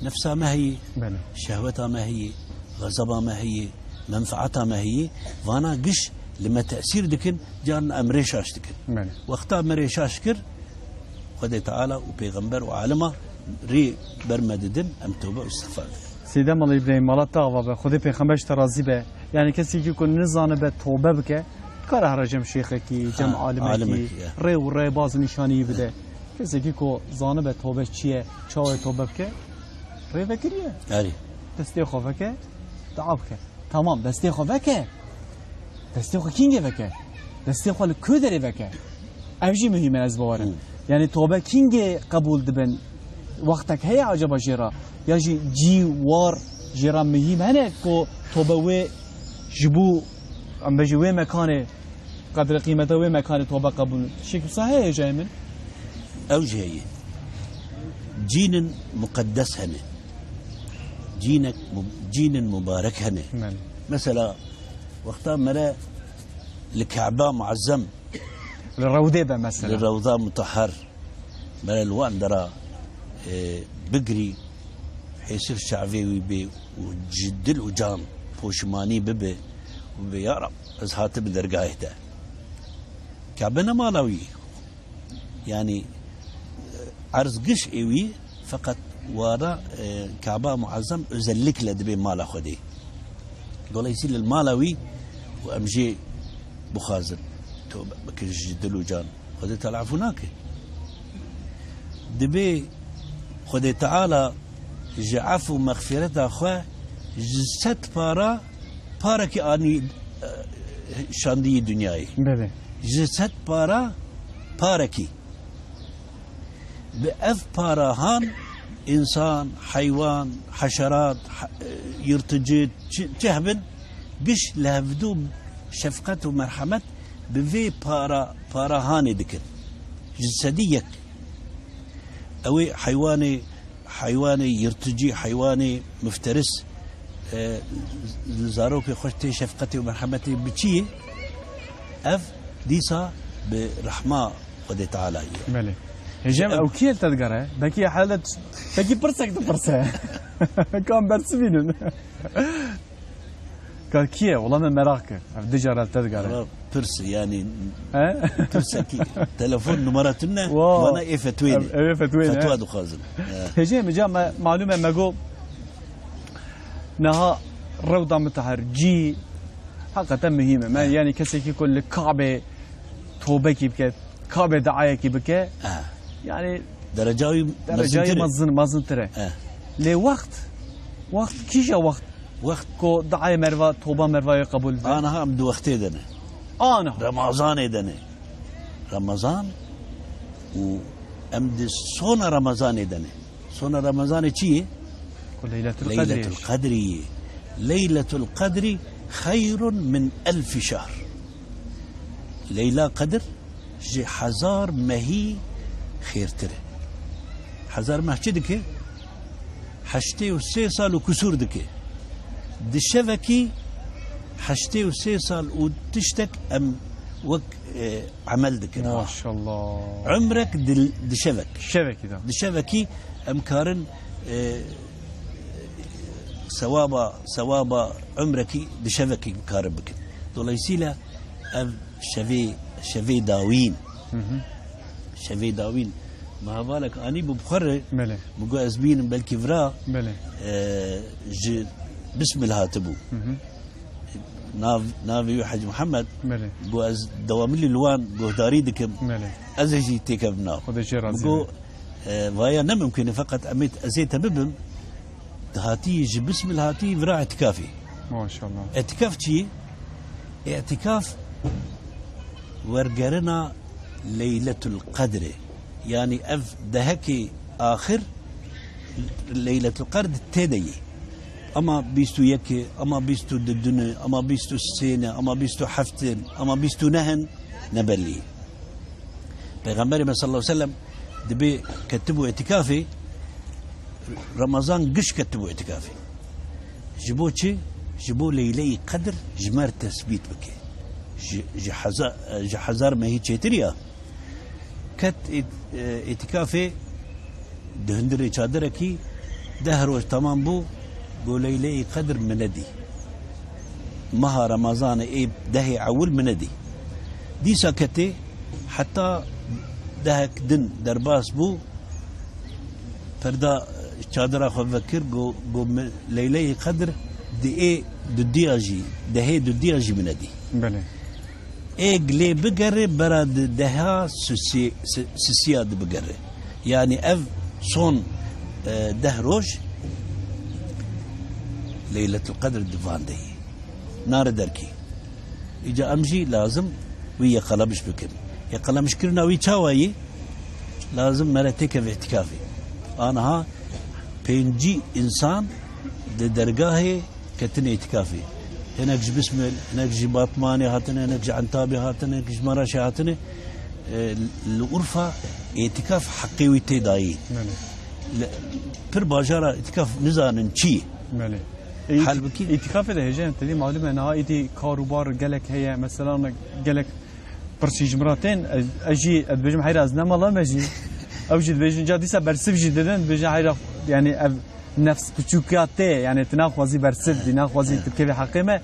Nefsa me heye, Belê. şehweta me heye, xezeba me heye, menfaeta me heye. Vana giş li me tesîr dikin, carna em rê şaş dikin. Belê. Wexta me rê şaş kir, Xwedê Teala û Pêxember û alima rê ber me didin, em tobe û îstixfar dikin. Seyda Mala Îbrahîm, mala te ava be, Xwedê Pêxember ji te razî be. Yani kesekî ku nizanibe tobe bike, dikare here cem şêxekî, cem Ha, alimekî, alimekî, ya. rê û rêbaz û nîşanî bide. Kesekî ku zanibe tobe çi ye, çawa tobe bike, rê vekiriye. Erê. Destê xwe veke, dua bike. Tamam, destê xwe veke. Destê xwe kîngê veke? Destê xwe li ku derê veke? Ev jî muhîm e, ez bawer im. Hmm. Yani tobe kîngê qebûl dibin? Wextek heye acaba jê re? Ya jî cî war jê re muhîm hene ku tobe wê ji bo, em bêjin, wê mekanê, qedre qîmeta wê mekanê tobe qebûl? Tiştekî wisa heye hêjayê min? Ew jî heye. Cînin muqeddes hene. Cînek mu-, cînin mubarek hene. Belê. Mesela, wexta mere li Keba Muezzem, Li rewdê be mesela. li Rewda Mutahher, mere li wan dera, e, bigirî, hêsir çavê wî bê û ji dil û can poşimanî bibe û bê, "Ya Rab, ez hatime dergahê te." Kebe ne mala wî. Yani, e, erz giş ê wî, feqet wara, e, Kaba Muazzam özellikle dibe mala Xwedê. Dolayısıyla mala wî û em jê bixwazin. Tobe bikin ji dil û can. Xwedê Teala efû nake. Dibe Xwedê Teala ji ef û mexfireta xwe ji sed para parekî anî, e, şandiyî dinyayê. Belê. Ji sed para parekî. Bi ev para han însan, heywan, heşerat, he-, e, yırtıcı, çi, çi hebin, giş li hevdû şefqet û merhemet bi vê para, para hanê dikin. Ji sedî yek. Ew ê heywanê heywanê yırtıcı, heywanê mifteris, e, li zarokê xwe tê şefqetê û merhemetê biçiyê, ev dîsa bi rehma Xwedê Teala ye. Belê. Hêjem, Em- ew kî ye li te digere? Belkî hele t-, belkî pirsek dipirse. Kam bersivînin. Ka kî ye? Wela me meraq kir. Ev dî cara li te digere. Wela pirs, yani, He? Pirsekî. Telefon numara tune, Wa. bana ê fetwê Ev, ne. ev ê fetwê ne. Fetwa dixwazim. He. Hêjê, mi ca me, malûm e, me got, niha Rewda Mutahher cî, heqeten muhîm e. Me, He. yani kesekî ku li Kabê tobekî bike, Kabê diayekî bike, Eh. yani Dereca wî derecayê mezintir e. mezin, mezintir e. Eh. Lê wext, wext kîja wext Wext ku diayê merva, toba merva yê qebûl dibe? Aniha em di wextê de ne. Aniha. Remazanê de ne. Remazan û em di sona Remazanê de ne. Sona Remazanê çi ye? Ku Leyletul Qedrê. Leyletul Qedrî ye. Leyletul Qedrî xeyrun min elfî şehr. Leyla Qedr ji hezar mehî xêrtir e. Hezar meh çi dike? Heştê û sê sal û kusûr dike. Di şevekî heştê û sê sal û tiştek em wek, e, emel dikin. Maşallah. Umrek di, di şevek. Şevekî de. Di şevekî em karin, e, sewaba, sewaba umrekî di şevekî karin bikin. Dolayısıyla ev şevê, şevê dawîn. Hı hı. Şevê dawîn. Me hevalek anî bû bi xwe re. Belê. Min got ez bînim belkî vira, Belê. e, ji Bismil hatibû. Hı hı. Nav, navê wî Hecî Mihemed. Belê. Got ez dewamlî li wan guhdarî dikim. Belê. Ez ê jî têkevim nav. Xwedê jê razî Min got, be. e, vaya ne mimkun e, feqet em ê, ez ê te bibim. Hatî ji Bismil hatî vira îtîkafê. Maşallah. Îtîkaf çi ye? Îtîkaf wergerina Leyletul Qedrê. Yanî ev dehekê axir Leyletul Qedr tê de ye. Ama bîst û yek e, ama bîst û du ne, ama bîst û sê ne, ama bîst û heft in, ama bîst û neh in, ne belî. Peyxemberê me sallallahu aleyhi ve sellem dibê ketibû îtîkafê, Remezan giş ketibû îtîkafê. Ji bo çi? Ji bo Leyleyî Qedr ji me re tesbît bike. Ji, ji heza-, ji hezar mehî çêtir ya. Ket ît-, e, îtîkafê di hundirê çadirekî deh roj temam bû, got Leyleyî Qedr min nedî. Meha Remezanê ê dehê ewil min nedî. Dîsa ketê heta dehek din derbas bû, perda çadira xwe vekir, got, got min Leyleyî Qedr di ê dudiya jî, dehê dudiya jî min nedî. Belê. Ê gilê bigere bera di deha sisî-, si-, sisiya di bigere. Yanî ev son, e, deh roj Leyletul Qedr di van de ye. Nare derkê. Îca em jî lazim wî yeqelemiş bikin. Yeqelemişkirina wî çawa ye? Lazim mere têkeve îtîkafê. Aniha pêncî însan di dergahê ketine îtîkafê. Hinek ji Bismil, hinek ji Batmanê hatine, hinek ji Entabê hatine, hinek ji Maraşê hatine. E, li Urfa îtîkaf heqê wî tê dayî. Belê. Li, pir bajara îtîkaf nizanin çi ye. Belê. E, Halbukî îtî-, îtîkafê de hêjayên tevî malûm e, niha îdî kar û bar gelek heye, mesela gelek pirsî ji min re tên, ez, ez jî, ez dibêjim heyra ez ne mala me jî. Ew jî dibêjin, ca dîsa bersiv jî didin, dibêjin heyra, yani ev nefs piçûkiya tê, yani tu naxwazî bersiv dî, naxwazî tu bikevî heqê me.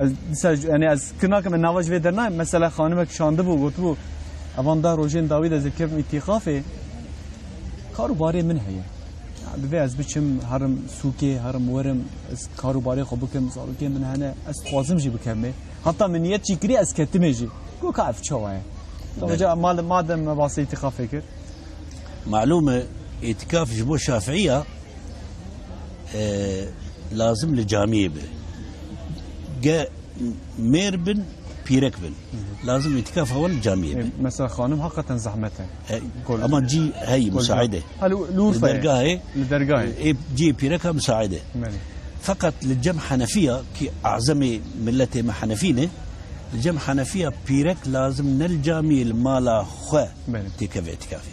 Ez dîsa, yani ez kir nakim, ez nava ji vê dernayim. Mesela xanimek şandibû, gotibû, evan deh rojên dawî de ez ê bikevim îtîkafê. Kar û barê min heye. Ya, divê ez biçim, herim sûkê, herim werim, ez kar û barê xwe bikim, zarokê min hene, ez dixwazim jî bikevimê. Heta min niyet jî kirî, ez ketimê jî. Got ka ev çawa ye? Belê. Tabii ca mal-, madem me basê îtîkafê kir. Malûm e, îtîkaf ji bo Şafiiya, e, lazim li camiyê be. Ge-, mêr bin, pîrek bin. Hı hı. Lazim îtîkafa wan li camiyê E, be. Mesela xanim hakikaten zehmet e. E, Gol. Ama cî heyî, Gol. Musaide. Ha, li, li Urfayê. Li dergahê, Li dergahê. E, cî pîreka musaide. Belê. Feqet li cem Henefiya, ki azemê milletê me Henefî ne, li cem Henefiya pîrek lazim ne li camiyê, li mala xwe Belê. Têkeve îtîkafê.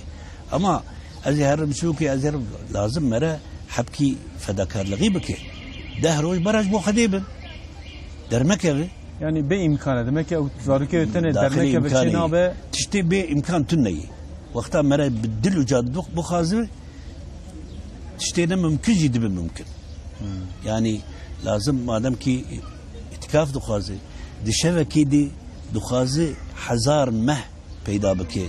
Ama ez ê herim sûkê, ez ê herim, lazim mere hebkî fedakarlixî bike. Deh roj bera ji bo Xwedê bin. Dermekeve. Yani bê îmkan e. Demek ki ew zarokê wê tenê Daxilê dermekeve îmkanê çê ye. Nabe. Tiştê bê îmkan tune ye. Wexta mere bi dil û can dux-, bixwaze, tiştê ne mumkin jî dibe mumkin. Hmm. Yani lazim madem ki îtîkaf dixwaze, di şevekê de dixwaze hezar meh peyda bike,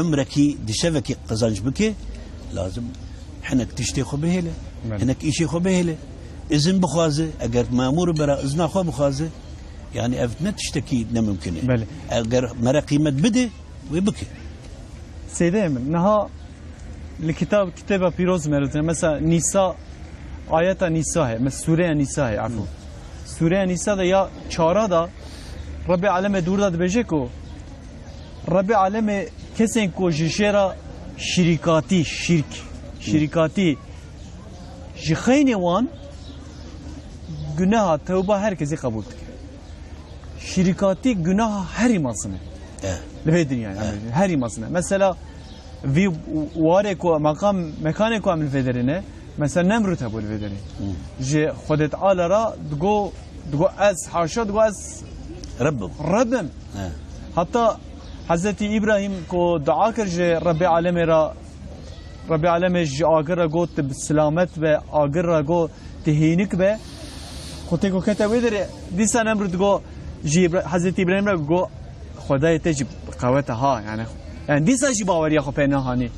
umrekî di şevekî qizanc bike, lazim hinek tiştê xwe bihêle, Belê. Hinek îşê xwe bihêle, izin bixwaze, eger memûr bera izna xwe bixwaze, yani ev ne tiştekî nemimkin e. Belê. Eger mere qîmet bide, wê bike. Seyde min, niha li kitab, kitêba pîroz me re dine. Mesela Nîsa, ayeta Nîsa he, mes-, sûreya Nîsa he, efû. Sûreya Nîsa de ya çara da Rebê Alemê dûr da dibêje ku Rebê Alemê kesên ku ji jê re şirîkatî, şirk, şirîkatî ji xeynê wan guneha, tewba her kesî qebûl dike. Şirîkatî guneha herî mezin e. Eh. Li vê dinyayê, Eh. herî mezin e. Mesela vî warê ku meqam, mekanê ku em li vê derê ne, mesela Nemrûd hebû li vê derê. Hmm. Ji Xwedê Teala re digo, digo ez, haşa, digo ez Reb im. Reb im. Eh. Heta Hezretî Îbrahîm ku dua kir ji Rebê Alemê re, Rebê Alemê ji agir re got, "Tu bi silamet be, agir re got, tu hênik be." Xwe tê ku kete wê derê, dîsa Nemrûd got, ji Îbra-, Hezretî Îbrahîm re got, "Xwedayê te jî qewet e ha." Yani, yani dîsa jî baweriya xwe pê nehanî.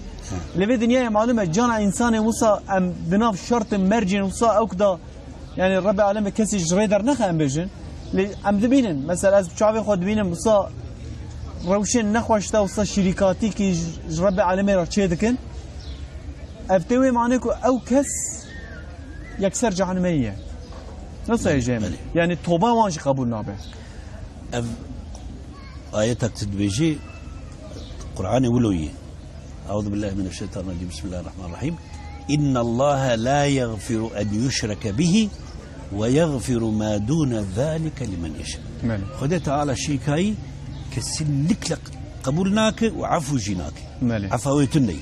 Lê vê dinyayê malum e, cana însanê wisa em di nav şertin mercên wisa ewk da, yani Rebê Alemê kesî ji rê dernexe em bêjin. Lê em dibînin, mesela ez bi çavê xwe dibînim wisa rewşên nexweş de wisa şirîkatîkî ji, ji Rebê Alemê re çê dikin. Ev tê wê manê ku ew kes yekser cehennemeyî ye. Nasıl ye Cem? Belê. Yani toba wan jî qebûl nabe. Ev ayeta tu dibêjî, Qur'anê wilo yî. Euzu billahi mineşşeytanirracim. Bismillahirrahmanirrahim. İnnallaha la yaghfiru en yushrake bihi ve yaghfiru ma dune zalike limen yasha. Belê. Xwedê Teala şirîkayî kesinlikle qebûl nake û efû jî nake. Belê. Efa wê tune ye.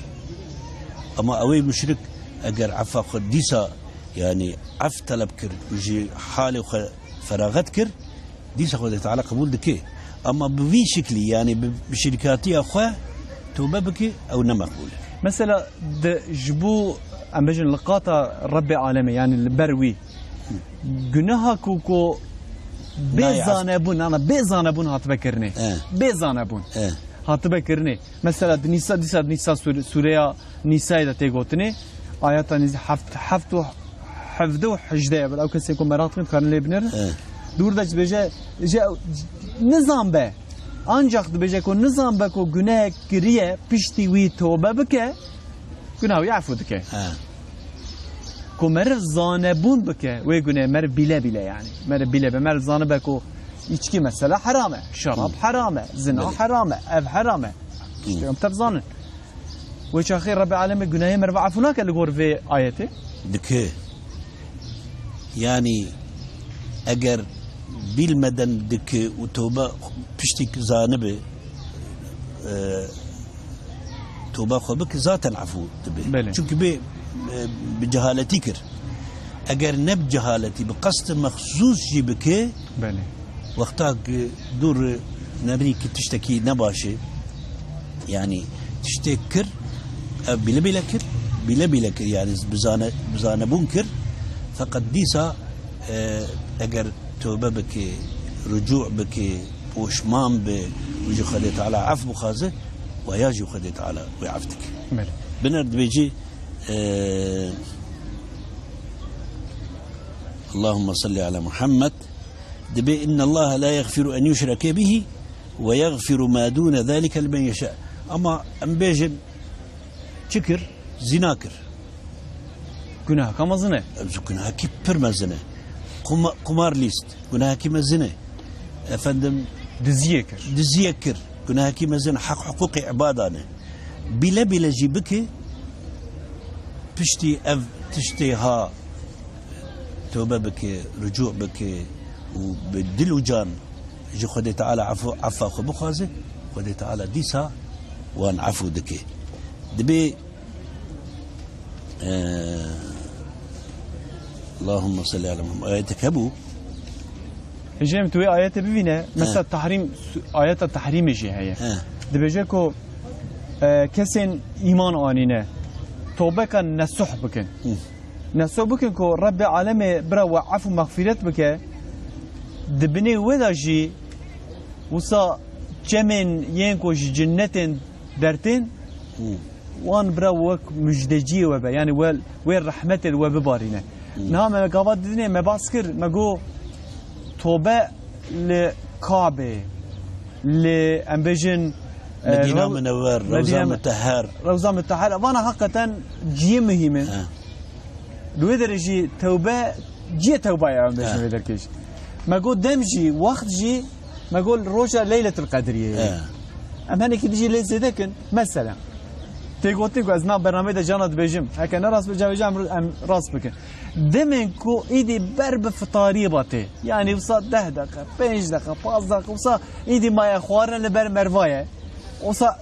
Ama ew ê muşrik eger efa xwe dîsa, yani ef teleb kir û ji halê xwe feraxet kir, dîsa Xwedê Teala qebûl dike. Ama bi vî şiklî, yani bi, bi şirîkatiya xwe tobe bike, ew ne meqbûl e. Mesela di, ji bo, em bêjin, li qata Rebbê Alemê, yani li ber wî, guneha ku, ku bê Nayê ast. Zanebûn, ana bê zanebûn hatibe kirinê. E. Bê zanebûn E. hatibe kirinê. Mesela di Nîsa, dîsa di Nîsa sûre-, sûreya Nîsayê de tê gotinê, ayeta nîz-, heft, heft û hevdeh û hejdeh ye, bila ew kesên ku meraq dikin, dikarin lê binêrin. He. Dûr de dibêje, je, nizan be. Ancak dibêje ku nizan be ku gunehek kiriye, piştî wî tobe bike, gunah wî efû dike. He. Ku meriv zanebûn bike, wê gunê meriv bîle bîle yani. Meriv bîle be, meriv zanibe ku içki mesela heram e, şerab Hı. heram e, zina Belê. heram e, ev heram e. Hı. İşte em tev zanin. Wê çaxê Rebê Alemê gunahê meriva efû nake li gor vê ayetê? Dike. Yani eger bilmeden dike û tobe piştî zanibe, e, toba xwe bike, zaten efû dibe. Belê. Çünkü bi, e, bi cehaletî kir. Eger ne bi cehaletî, bi qasd mexsûs jî bike, Belê. wexta ku dûr nerî ki tiştekî ne baş e, yani tiştê kir, ev bile bile kir, bile bile kir, yani bizane, bizanebûn kir. Feqet dîsa, e, eger tobe bike, ricû bike, poşman be û ji Xwedê Teala ef bixwaze, waya jî Xwedê Teala wê ef dike. Belê. Biner dibêjî, e, Allahümme salli ala Muhammed. Dibê, "İnnallaha la yaghfiru en yushrake bihi ve yaghfiru ma dune zalike limen yasha." Ama em bêjin, çi kir? Zina kir. Gunaheka mezin e. Gunahekî pir mezin e. Kuma-, kumar lîst, gunahekî mezin e. Efendim, Diziyê kir. diziyê kir, gunahekî mezin, heq huquqê îbadan e. Bîle bîle jî bike, piştî ev tiştê ha tobe bike, ricû bike û bi dil û can ji Xwedê Teala efû, efa xwe bixwaze, Xwedê Teala dîsa wan efû dike. Dibê, e, Allahümme salli ala Muhammed. Ayetek hebû. Hêjê min, tu wê ayetê bivîne. He. Mesela Tahrim, su-, ayeta Tahrimê jî heye. He. Dibêje ku, e, kesên îman anîne, tobeka nesuh bikin. Hı. Nesuh bikin ku Rebbê Alemê bira we ef û mexfîret bike. Di binê wê de jî wisa çemên yên ku ji cinnetên dertên, Hı. wan bira wek mujdeciyê we be. Yani we, wê rehmetê li we bibarîne. Hı. Niha me gava didinê me bas kir, me got, tobe li Kabê, li, em bêjin, Medîna Rew-, Minewer, Rewza Medîna Mi-, Muteher. Rewza Muteher. Vana heqeten cihê muhîm in. He. Li wê derê jî tewbe, cihê tewba ye, em bêjin He. vê derkê jî. Me got dem jî, wext jî, me got roja Leyletul Qedriyê ye. He. Em hinekî dijî lê zêde kin. Mesela, tê gotin ku ez nav bernameyê de cana dibêjim. Heke ne rast be, cavêje em, em rast bikin. Demên ku îdî ber bi fitariyê ba tê. Yanî wisa deh deqe, pênc deqe, panzdeh deqe, wisa îdî maye xwarin li ber merva ye. Wisa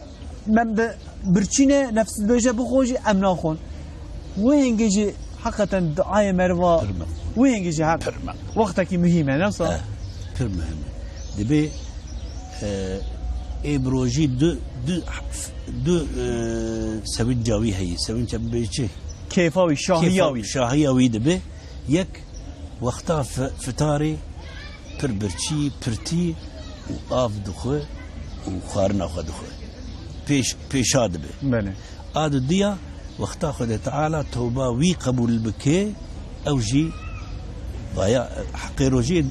me bi birçî ne, nefs dibêje bixwe jî em naxwin. Wê hingê jî heqeten duayê meriva, Pir me. wê hingê jî heq-, Pir me. wextekî muhîm e, ne wisa? Eh, pir muhîm e. Dibê, eh, ê bi rojî du, du, du, eh, sevinca wî heye. Sevinca bê çi? Kêfa wî, şahiya Kêfa wî. şahiya wî dibe. Yek, wexta fi-, fitarê pir birçî, pirtî û av dixwe û xwarina xwe dixwe. Pêş, pêşa dibe. Belê. A dudiya, wexta Xwedê Teala tewba wî qebûl bike, ew jî vaya heqê rojê, e,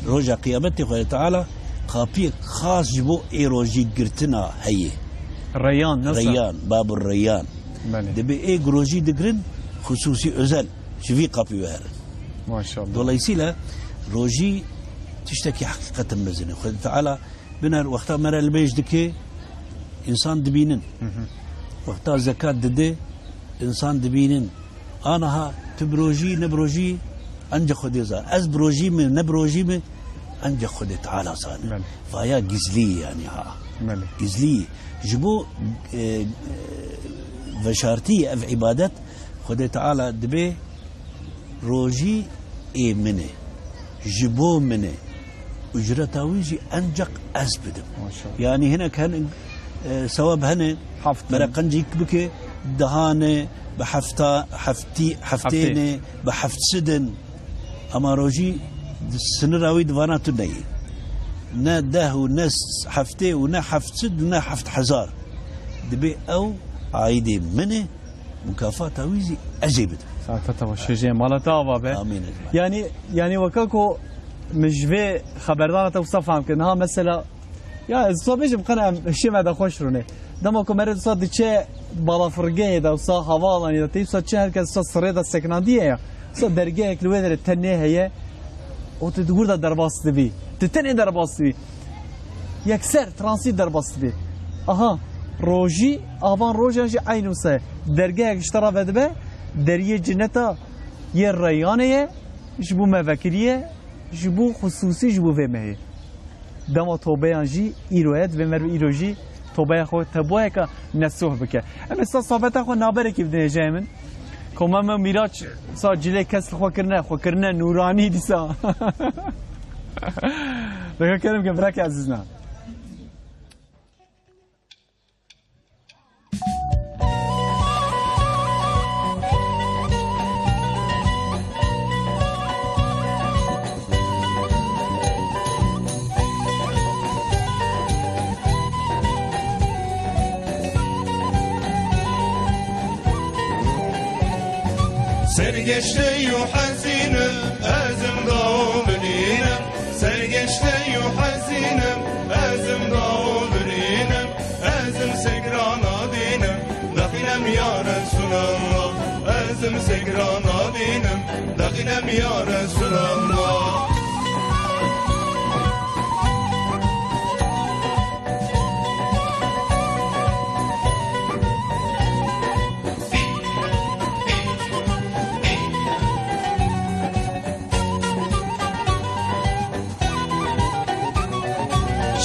roja qiyametê Xwedê Teala qapiyek xas ji bo ê rojî girtina heye. Reyyan, nasıl? Reyyan, Babur Reyyan. Belê. Dibê ê ku rojî digirin, xusûsî, özel, ji vî qapî we herin. Maşallah. Dolayısıyla rojî tiştekî heqîqeten mezin e. Xwedê Teala biner wexta me re libêj dike, însan dibînin. Hı hı. Wexta zekat dide, însan dibînin. Aniha tu bi rojî, ne bi rojî, ancak Xwedê zan. Ez bi rojî me, ne bi rojî me, ancak Xwedê Teala zane. Belê. Vaya gizlî yani ha. Belê. Gizlî. Ji bo, e, e, veşartî ev îbadet, Xwedê Teala dibê rojî ê min e. Ji bo min e. Ucreta wî jî ancak ez bidim. Maşallah. Yani hinek hen, e, sewab hene, Heft. mere qencîk bike, dehane, bi hefta, heftî, heftêne, Heftê. bi heft sidin. Ama rojî sinira wî di vana tu neyê. Ne deh û ne s-, heftê û ne heft sid û ne heft hezar. Dibê ew aîdê min e, mukafata wî zî ez ê bidim. Saete te baş, şêjê mala te ava be. Amîn ecmaîn. Yani, yani weka ku min ji vê xeberdana te wisa fehm kir. Niha mesela, ya ez wisa bêjim, qene em hişê me de xweş rûne. Dema ku mere wisa diçe balafirgehê de, wisa havaalanê de, tê wisa çi her kes wisa sirê de sekinandiye ya. Wisa dergehek li wê derê tenê heye, û tu di wir de derbas dibî. Tu tenê derbas dibî. Yekser, transit derbas dibî. Aha, rojî, avan rojan jî eynî wisa ye. Dergehek ji te re vedibe, deriyê cineta yê Reyyanê ye, ji bo me vekiriye, ji bo xusûsî, ji bo vê mehê. Dema tobeyan jî îro ye, divê meriv îro jî tobeya xwe teboyeka nesuh bike. Em êsta sohbeta xwe naberekî bidin hêjayê min. Koma me Mîraç sa cilê kes li xwe kirine, xwe kirine nûranî dîsa. Deke kerim ke birake ezîz na. Sergeştey û hezînim, ez im da û binînim. Sergeştey û hezînim, ez im da û binînim. Ez im segrana dînim, dexîlem ya Resulallah. Ez im segrana dînim, dexîlem ya Resulallah.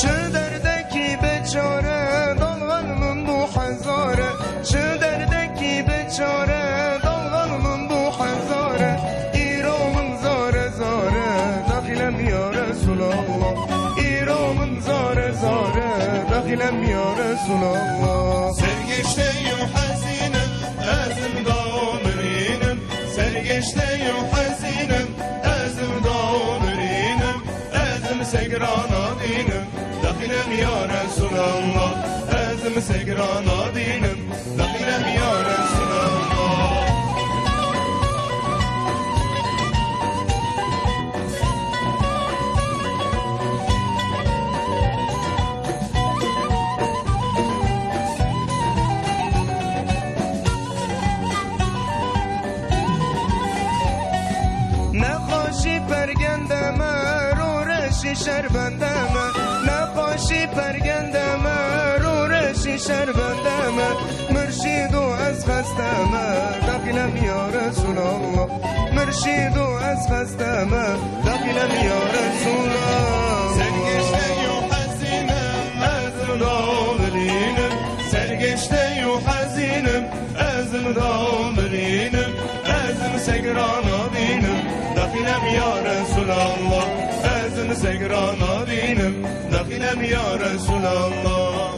Çi derdekî biçare, dalxan min bû hezare. Çi derdekî biçare, dalxan min bû hezare. Îro min zare zare, daxilem ya Resulallah. Îro min zare zare, daxilem ya Resulallah. Sergeştey û hezînim, ez im da û mirînim. Sergeştey û hezînim, ez im da û mirînim. Ez im segrana dînim, daxilem ya Resulallah. Ez im segrana dînim, daxilem ya Resulallah. Şerbende me, neqaşî pergende me, rûreşî şerbende me, mirşîd û ez xeste me, daxilem ya Resûlallah. Mirşîd û ez xeste me, daxilem ya Resûlallah. Sergeşte û hezînim, ez dawilînim, sergeşte û hezînim, Ez im dawmirînim, ez im segrana dînim, daxilem ya Resûlallah. Ez im segrana dînim, daxilem ya Resûlallah.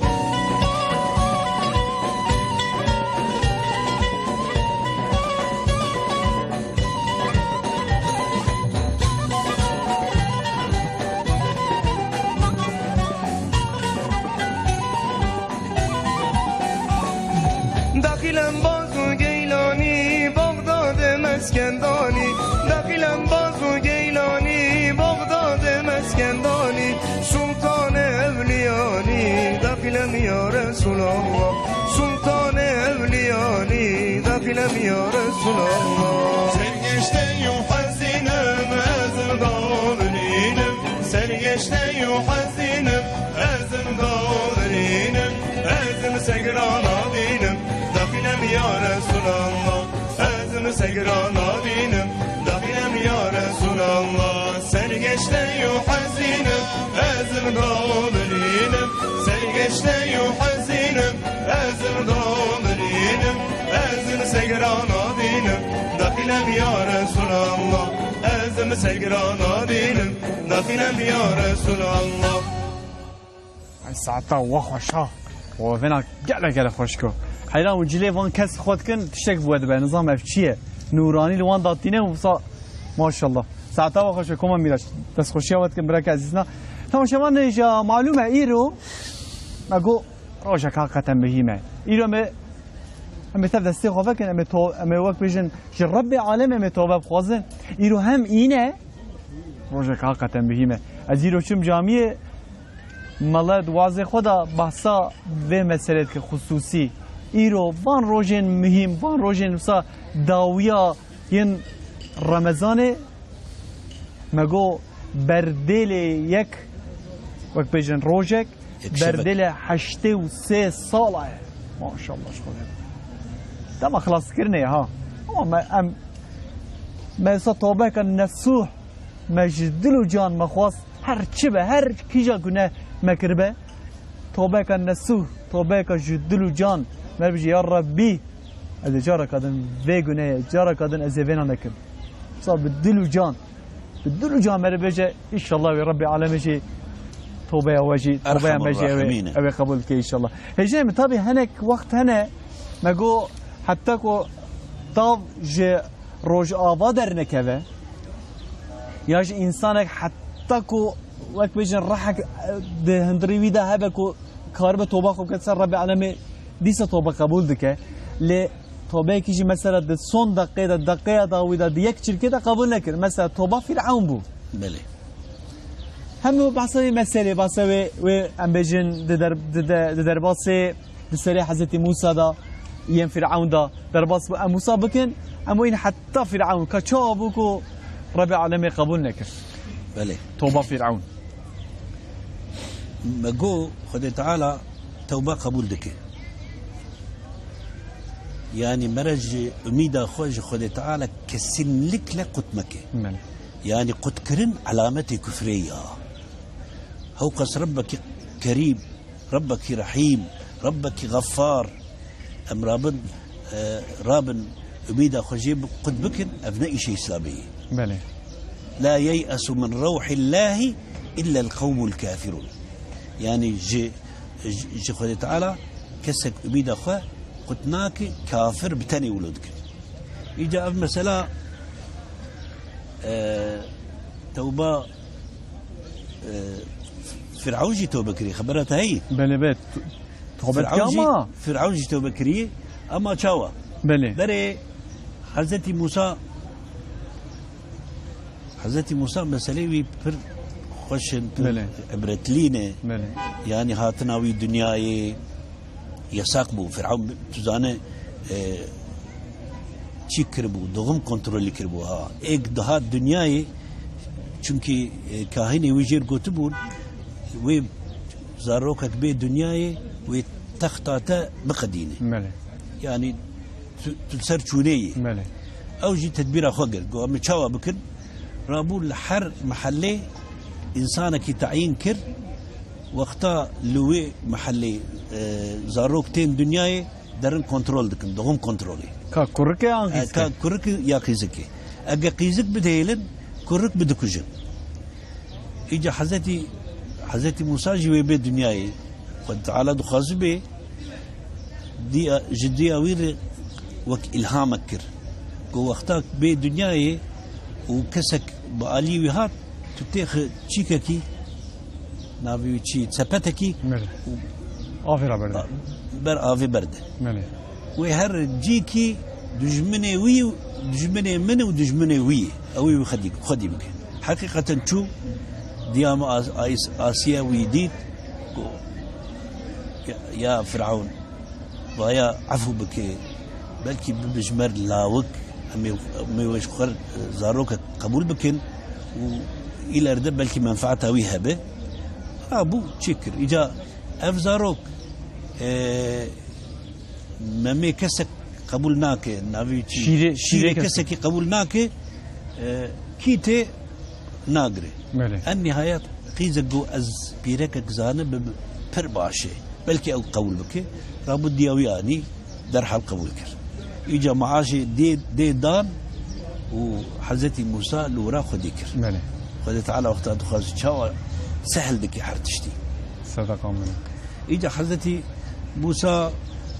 Daxilem Baz û Geylanî, Bexdadê Meskendanî. Daxilem Baz û Geylanî, Bexdadê Meskendanî. Sultanê Ewliyanî, daxilem ya Resûlallah. Sultanê Ewliyanî, daxilem ya Resûlallah. Sergeşte û hezînim, ez dawirînim. Sergeşte û hezînim, ez im dawirînim, ez im segrana dînim, daxilem ya Resûlallah. Ez im segrana dînim, daxilem ya Resûlallah. Sergeşte û hezînim, ez im dawirînim, sergeşte û hezînim, ez im dawirînim, ez im segrana dînim, daxilem ya Resûlallah. Ez im segrana dînim, daxilem ya Resûlallah. Ay, saeta wa xweş ha. Wa vena gelek gelek xweş ko. Heyran û cilê van kes xwe dikin, tiştek bi we dibe. Nizam ev çi ye? Nûranî li wan datîne û sa-, maşallah. Saeta wa xweş be, Koma Mîraç. Destxweşiya we dikin, bireke ezîzna. Temaşevan, hêja malûm e, îro me got, rojek heqîqeten muhîm e. Îro me, em ê tev destê xwe vekin, em ê to-, em ê wek bêjin, ji Rebbê Alem em ê tobe bixwazin. Îro hem îne, rojek heqîqeten muhîm e. Ez îro çim camiyê, mele di wazê xwe de behsa vê meselê dike xusûsî. Îro van rojên muhîm, van rojên wisa dawiya yên Remezanê, me got berdêlê yek, wek bêjin rojek, Yek şevek. Berdêlê heştê û sê sala ye. Maşallah ji Xwedê. Dema xilaskirinê ye ha. Ama me, em, me wisa tobeka nesûh, me ji dil û can me xwest, her çi be, her kîja gune me kiribe, tobeka nesûh, tobeka ji dil û can, me bêje, ya Rebbî, ez ê careka din vê guneyê, careka din ez ê vêna nekim. Wisa bi dil û can. Bi dil û can me re bêje, înşallah wê Rebbê Alemê jî tobeya we jî, tobeya me jî ew ê, Erhamur Rahimîn e. Ew ê qebûl bike înşallah. Hêjayê min, tabî hinek wext hene, me got heta ku tav ji rojava dernekeve, ya jî însanek heta ku wek bêjin rehek di hundirî wî de hebe ku karibe toba xwe bike ser Rebbê Alemê, dîsa tobe qebûl dike. Lê tobeyekî jî mesela di son deqê de, deqeya dawî de, di yek çirkê de qebûl nekir. Mesela toba Fîrewn bû. Belê. Hemû behsa wê meselê, behsa wê, wê em bêjin di der-, di de-, di derbasê, di serê Hezretî Mûsa de, yên Fîrewn de derbas bû. Em wisa bikin, em wîn heta Fîrewn ka çawa bû ku Rebbê Alemê qebûl nekir. Belê. Toba Fîrewn. Me got, Xwedê Teala tewba qebûl dike. Yanî mere ji umîda xwe ji Xwedê Teala kesinlikle qut meke. Belê. Yanî qutkirin elametê kufrê ya. Hewqas Rebbekî Kerîm, Rebbekî Rehîm, Rebbekî Xeffar. Em rabin, e, rabin umîda xwe jê bi-, qut bikin, ev ne îşê Îslamê ye. Belê. La yeyesu min rewhillahî illa el qewmul kafirun. Yanî ji, ji, ji Xwedê Teala kesek umîda xwe qut nake, kafir bi tenê wilo dike. Îca ev mesela, e, tewba E, Firaun jî tewbe kirî, xebera te heyî? Belê, belê. T-, tewbe Firaun jî, ama Firaun jî tewbe kirî, ama çawa? Belê. Berê Hezretî Mûsa, Hezretî Mûsa meselê wî pir xweş in, pir Belê. Ibretlî ne. Belê. Yanî hatina wî dinyayê, Yasak bû. Firaun, tu zane, e, çî kiribû, doğum kontrolü kiribû ha. Êk dihat dinyayê Çimkî, e, kahinê wî jêr gotibûn, wê zarokek bê dinyayê, wê texta te biqedîne. Belê. Yanî tu, tu ser çûnê yî. Belê. Ew jî tedbîra xwe girt. Got, "Em ê çawa bikin?" Rabû li her mehellê însanekî teyîn kir. Wexta li wê mehellê, e, zarok tên dinyayê, derin kontrol dikin, doğum kontrolê. Ka kurik e an E, qîzik e? Ka kurik e ya qîzik e. Ege qîzik bidihêlin, kurik bidikujin. Îca Hezretî, Hezretî Mûsa jî wê bê dinyayê. Xwedê Teala dixwazibê diya, ji diya wî re wek îlhamek kir. Ku wexta bê dinyayê û kesek bi alî wî hat, tu têxi çîkekî, navê wî çi, sepetekî Belê. Û Avê re berde. Ber avê berde. Belê. Wê her cîkî dijminê wî, dijminê min û dijminê wî ye. Ew ê wî xwedî, xwedî bike. Heqîqeten çû, diya min As-, As-, Asiye wî dît, ku ya, ya Firavun, vaya efû bike, belkî bibe ji me re lawik, em ê, em ê wê ji xwe re zarokek qebûl bikin û îlerde belkî menfaeta wî hebe. Ha, bû çi kir? Îca ev zarok, e, memê kesek qebûl nake, navê çi? Şîrê, şîrê Şîrê kesek. kesekî qebûl nake, e, kî tê nagire. Belê. En nihayet qîzek got, "Ez pîrekek zanim, bi pir baş e. Belkî ew qebûl bike." Rabû diya wî anî, derhal qebûl kir. Îca maaşê dê, dê dan û Hezretî Mûsa li wira xwedî kir. Belê. Xwedê Teala wexta dixwaz çawa sehl dike her tiştî. Sedeqa min. Îca Hezretî Mûsa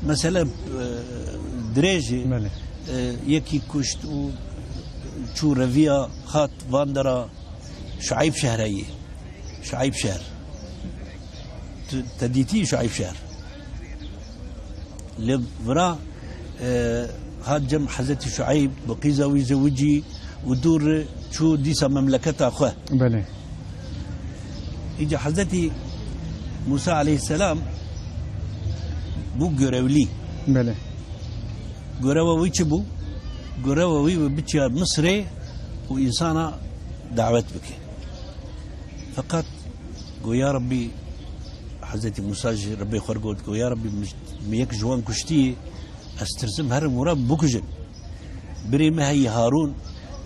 mesele, e, dirêj e. Belê. E, yekî kuşt û çû reviya hat van dera Şueyb şehreyê. Şueyb şehr. Tu, te dîtî Şueyb şehr? Li vira, e, hat cem Hezretî Şueyb, bi qîza wî zewicî û dûr çû dîsa memleketa xwe. Belê. Îca Hezretî Mûsa aleyhisselam bû görevlî. Belê. Görewa wî çi bû? Görewa wî bi biçiya Misirê û însana dawet bike. Feqet got, "Ya Rebbî," Hezretî Mûsa ji Rebbê xwe re got, got, "Ya Rebbî, min, min yek ji wan kuştiye, ez tirsim herin wira bikujin. Birê me heyî Harûn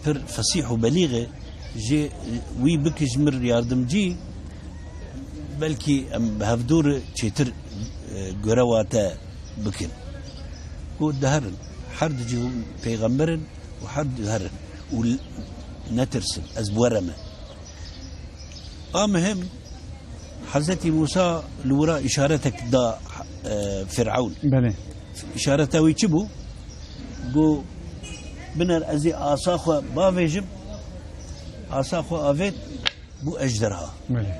pir fesîh û belîg e, jê wî bike ji min re yardimcî, belkî em bi hevdû re çêtir, e, görewa te bikin." Got, "Diherin, her du cî hûn pêxember in û her du herin û l-, netirsin, ez bi we re me." A muhim, Hezretî Mûsa li wira îşaretek da, e, Firavun. Belê. Îşareta wî çi bû? Got, "Biner ez ê asa xwe bavêjim." Asa xwe avêt, bû ejderha. Belê.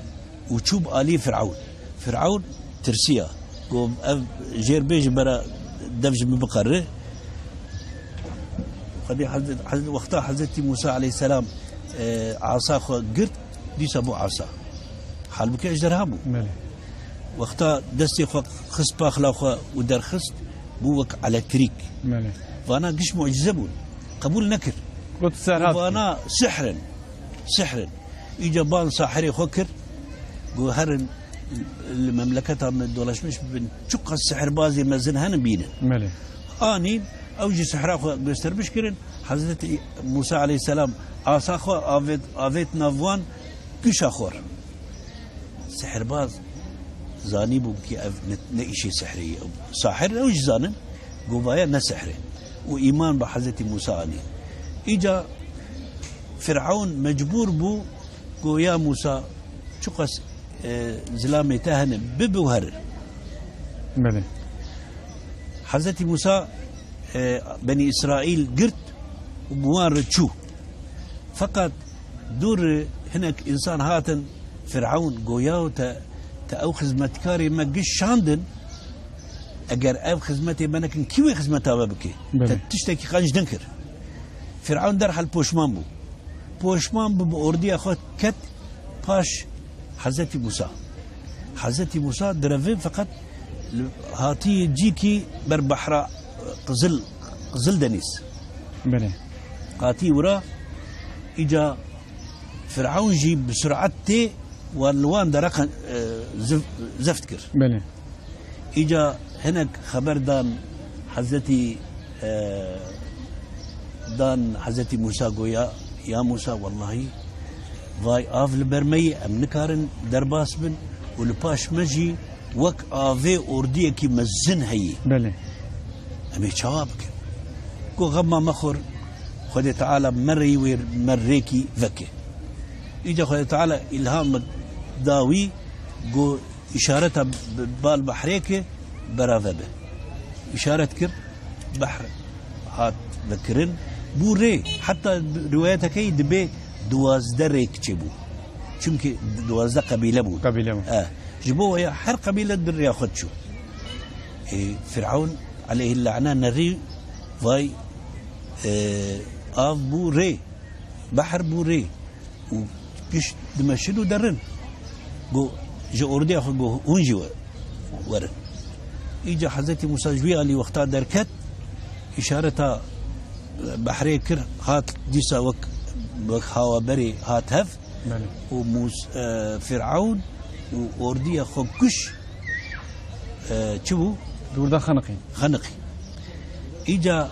Û çû bi alî Firavun. Firavun tirsiya. Got, "Ev jêr bê ji bera dev ji min biqere." Xwedê Hezret-, Hezret-, wexta Hezretî Mûsa aleyhisselam, e, asa xwe girt, dîsa bû asa. Halbûkî ejderha bû. Belê. Wexta destê xwe xist paxla xwe û derxist, bû wek elektrîk. Belê. Vana giş mucize bûn. Qebûl nekir. Got, "Serhat." Vana sihr in. Sihr in. Îca ban sahirê xwe kir. Got, "Herin li memleketa me dolaşmiş bibin. Çiqas sihirbazê mezin hene bînin." Belê. Anîn, ew jî sihra xwe göstermiş kirin. Hezretî Mûsa aleyhisselam asa xwe avêt, avêt nav wan, gişa xwe re. Sihirbaz zanîbû ki ev ne, ne îşê sihrê ye. Sahir ew jî zanin, govaya ne sihrê. Û îman bi Hezretî Mûsa anî. Îca Firavun mecbûr bû, got, "Ya Mûsa, çiqas, e, zilamê te hene, bibe û here." Belê. Hezretî Mûsa, e, Benî Îsraîl girt û bi wan re çû. Feqet dûr hinek însan hatin, Firavun got, "Yaw te, te ew xizmetkarê me giş şandin, eger ev xizmetê me nekin, kî wê xizmeta we bike? Belê. Te tiştekî qenc nekir." Firavun derhal poşman bû. Poşman bû, bi ordiya xwe ket paş Hezretî Mûsa. Hezretî Mûsa direvin, feqet li, hatî cîkî ber behra Qizil, Qizil Denîz. Belê. Hatî wira, îca Firavun jî bi surat tê wan li wan dereqan, e, zif-, zeft kir. Belê. Îca hinek xeber dan Hezretî, e, dan Hezretî Mûsa, goya, ya Mûsa, wellahî vay av li ber me yê, em nikarin derbas bin û li paş me jî wek avê ordiyekî mezin heyî. Belê. Em ê çawa bikin? Got, xema mexwir, Xwedê Teala me rêyî wê me rêkî veke. Îca Xwedê Teala îlham da wî, got, îşareta bi bal behrê ke berave be. Îşaret kir, behr hat vekirin. Bû rê, heta riwayetekê dibê duwazdeh rêk çêbû. Çimkî duwazdeh qebîle bûn. Qebîle bûn. E, ji bo waya her qebîle bi rêya xwe diçû. E, Firavun aleyhillane nerî vay, e, av bû rê, behr bû rê. Û giş dimeşin û derin. Got, ji ordiya xwe got, hûn jî we-, werin. Îca Hezretî Mûsa ji wî alî wexta derket, îşareta, e, behrê kir, hat dîsa wek, wek hawa berê hat hev. Belê. Û Mûs-, e, Firavun û ordiya xwe kuş, e, çi bû? Dûrda xeniqî. Xeniqî. Îca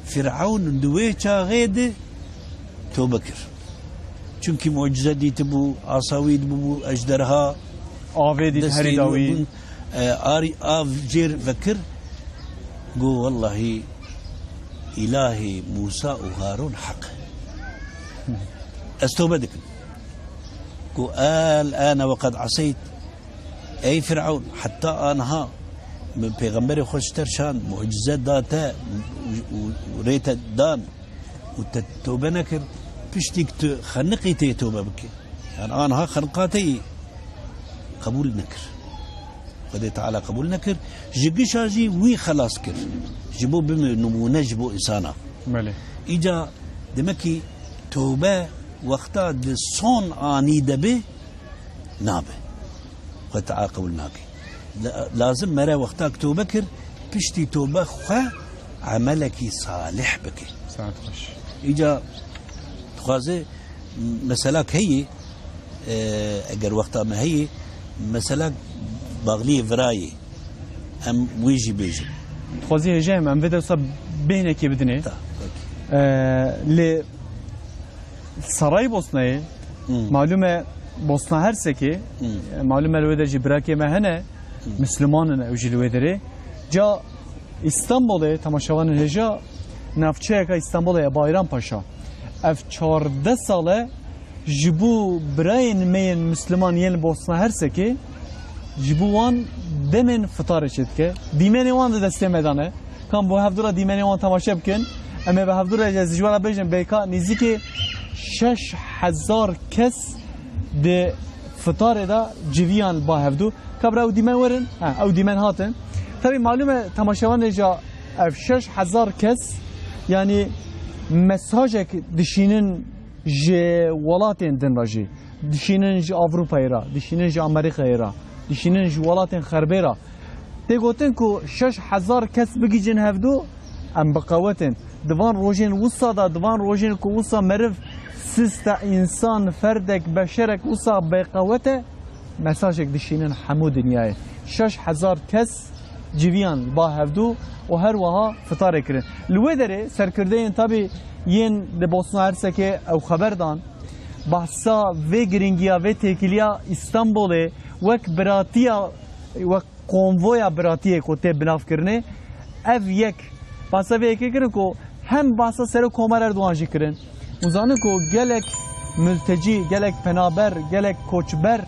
Firavun di wê çaxê de tobe kir. Çimkî mucize dîtibû, asa wî dibûbû ejderha, avê dît herî dawî. Bûn, e, arî av jêr vekir. Got, wellahî îlahê Mûsa û Harûn heq e. Ez tobe dikim. Got, el ane ve qed aseyt. Ey Firavun, heta aniha min pêxemberê xwe ji te şand, mucize da te û, û, û rê te dan û te tobe nekir, piştî ku tu xeniqî tê tobe bike. Yani aniha xeniqa te yî qebûl nekir. Xwedê Teala qebûl nekir. Ji gişa jî wî xelas kir. Ji bo bime nimûne ji bo însana. Belê. Îca demek ki tobe wexta di son anî de be, nabe. Xwe Teala qebûl nake. La-, lazim mere wexta ku tobe kir, piştî tobe xwe emelekî salih bike. Saet xweş. Îca dixwaze meselak heye, e, eger wexta me heye, meselak baxliyê virayê. Em wî jî bêjin. Dixwazî hêja em, em vê dersa bêhnekê bidinê. Ta, peki. E, lê Saraybosnayê, Hmm. malûm e Bosna Hersekê, Hmm. e, malûm e li wê de jî birakê me hene, Hmm. Misliman in ew jî li wê derê. Ca Îstanbulê, temaşevanên hêja, navçeyeka Îstanbulê ye, Bayrampaşa. Ev çardeh sal e ji bo birayên me yên Misliman yên li Bosna Hersekê, ji bo wan demên fitarê çêdike. Dîmenê wan di destê me de ne. Kan bo hevdû re dîmenê wan temaşe bikin. Em ê bi hevdû re ez ji we re bêjim, bêka nîzîkê şeş hezar kes di fitarê de civiyan ba hevdû. Ka bira ew dîmen werin? Ha, ew dîmen hatin. Tabî malûm e temaşevanê ja ev şeş hezar kes, yanî mesajek dişînin ji welatên din re jî, dişînin ji Ewropayê re, dişînin ji Amerîkayê re, dişînin ji welatên xerbê re. Tê gotin ku şeş hezar kes bigihîcin hevdû, em bi qewet in. Di van rojên wisa de, di van rojên ku wisa meriv sist e, însan, ferdek, beşerek wisa bêqewet e, mesajek dişînin hemû dinyayê. Şeş hezar kes civiyan ba hevdû û her wiha fitarê kirin. Li wê derê serkirdeyên tabî yên li Bosna Hersekê ew xeber dan, behsa vê giringiya, vê têkiliya Îstanbulê wek biratiya, wek konvoya biratiyê ku tê binavkirinê, ev yek, behsa vê yekê kirin ku hem behsa Serok Komar Erdogan jî kirin. Hûn zanin ku gelek multecî, gelek penaber, gelek koçber,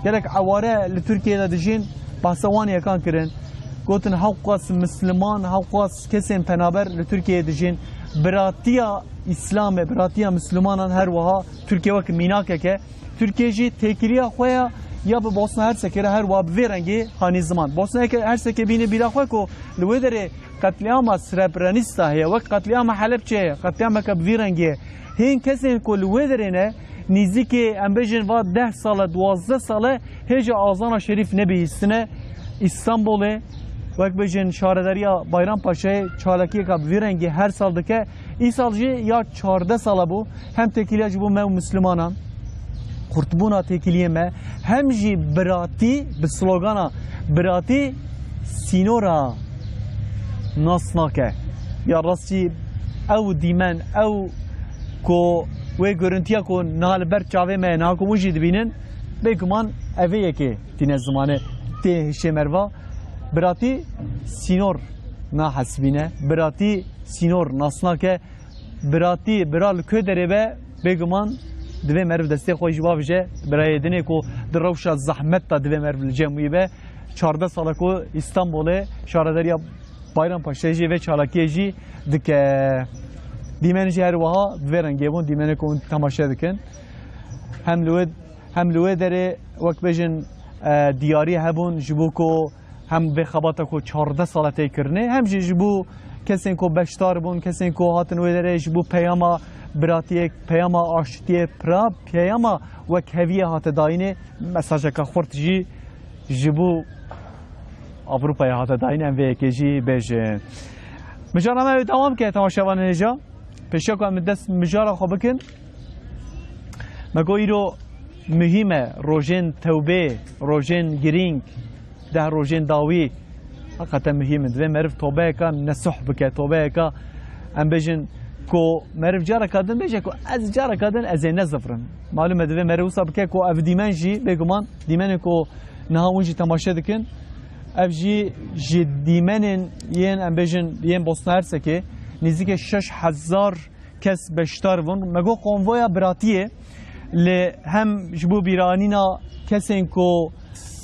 gelek eware li Tirkiyeyê de dijîn, behsa wan yekan kirin. Gotin hewqas misliman, hewqas kesên penaber li Tirkiyeyê dijîn. Biratiya Îslamê, biratiya mislimanan her wiha Tirkiye wek mînakek e. Tirkiye jî têkiliya xwe ya, ya bi Bosna Hersekê re her wiha bi vê rengê hanî ziman. Bosna Hersekê bîne bîra xwe ku li wê derê qetlîama Srebrenîsta heye, wek qetlîama Helebçe heye, qetlîameke bi vî rengî ye. Hên kesên ku li wê derê ne, nîzîkê, em bêjin, va deh sal e, duwazdeh sal e, hêja azana şerîf nebihîstine. Îstanbulê, wek bêjin, şaredariya Bayrampaşayê çalakiyeka bi vî rengî her sal dike. Îsal jî ya çardeh sal e bû. Hem têkiliya ji bo me û Mislimanan, qurtbûna têkiliyê me, hem jî biratî, bi slogana biratî sînora nas nake. Ya rast jî ew dîmen, ew ku wê görüntiya ku niha li ber çavê me ye, niha ku hûn jî dibînin, bêguman ev ê yekê tîne zimanê, tê hişê merva. Biratî sînor nahesibîne, biratî sînor nas nake. Biratî, bira li ku derê be, bêguman divê meriv destê xwe jî bavêje birayê dinê ku di rewşa zehmet de divê meriv li cem wî be. Çardeh sala ku Îstanbulê şaredariya Bayrampaşayê jî vê çalakiyê jî dike. Dîmen jî her wiha bi vê rengê bûn, dîmenê ku hûn temaşe dikin. Hem li wê, hem li wê derê wek bêjin, e, diyarî hebûn ji bo ku hem vê xebata ku çardeh sala tê kirinê, hem jî ji bo kesên ku beşdar bûn, kesên ku hatin wê derê ji bo peyama biratiyê, peyama aştiyê, pira, peyama wekheviyê hate dayînê, mesajeka xurt jî ji bo Ewropayê hate dayînê, em vê yekê jî bêjin. Mijara me wê dewam ke temaşevanên hêja. Pêşiya ku em dest mijara xwe bikin, me got îro muhîm e, rojên tewbê, rojên girîng, deh rojên dawî heqeten muhîm in. Divê meriv tobeyeka nesuh bike, tobeyeka, em bêjin, ku meriv careka din bêje ku ez careka din ez ê nezifrim. Malûm e, divê meriv wisa bike ku ev dîmen jî, bêguman dîmenên ku niha hûn jî temaşe dikin, ev jî ji dîmenên yên, em bêjin, yên Bosna Hersekê, nêzîkê şeş hezar kes beşdar bûn. Me got konvoya biratiyê, lê hem ji bo bîranîna kesên ku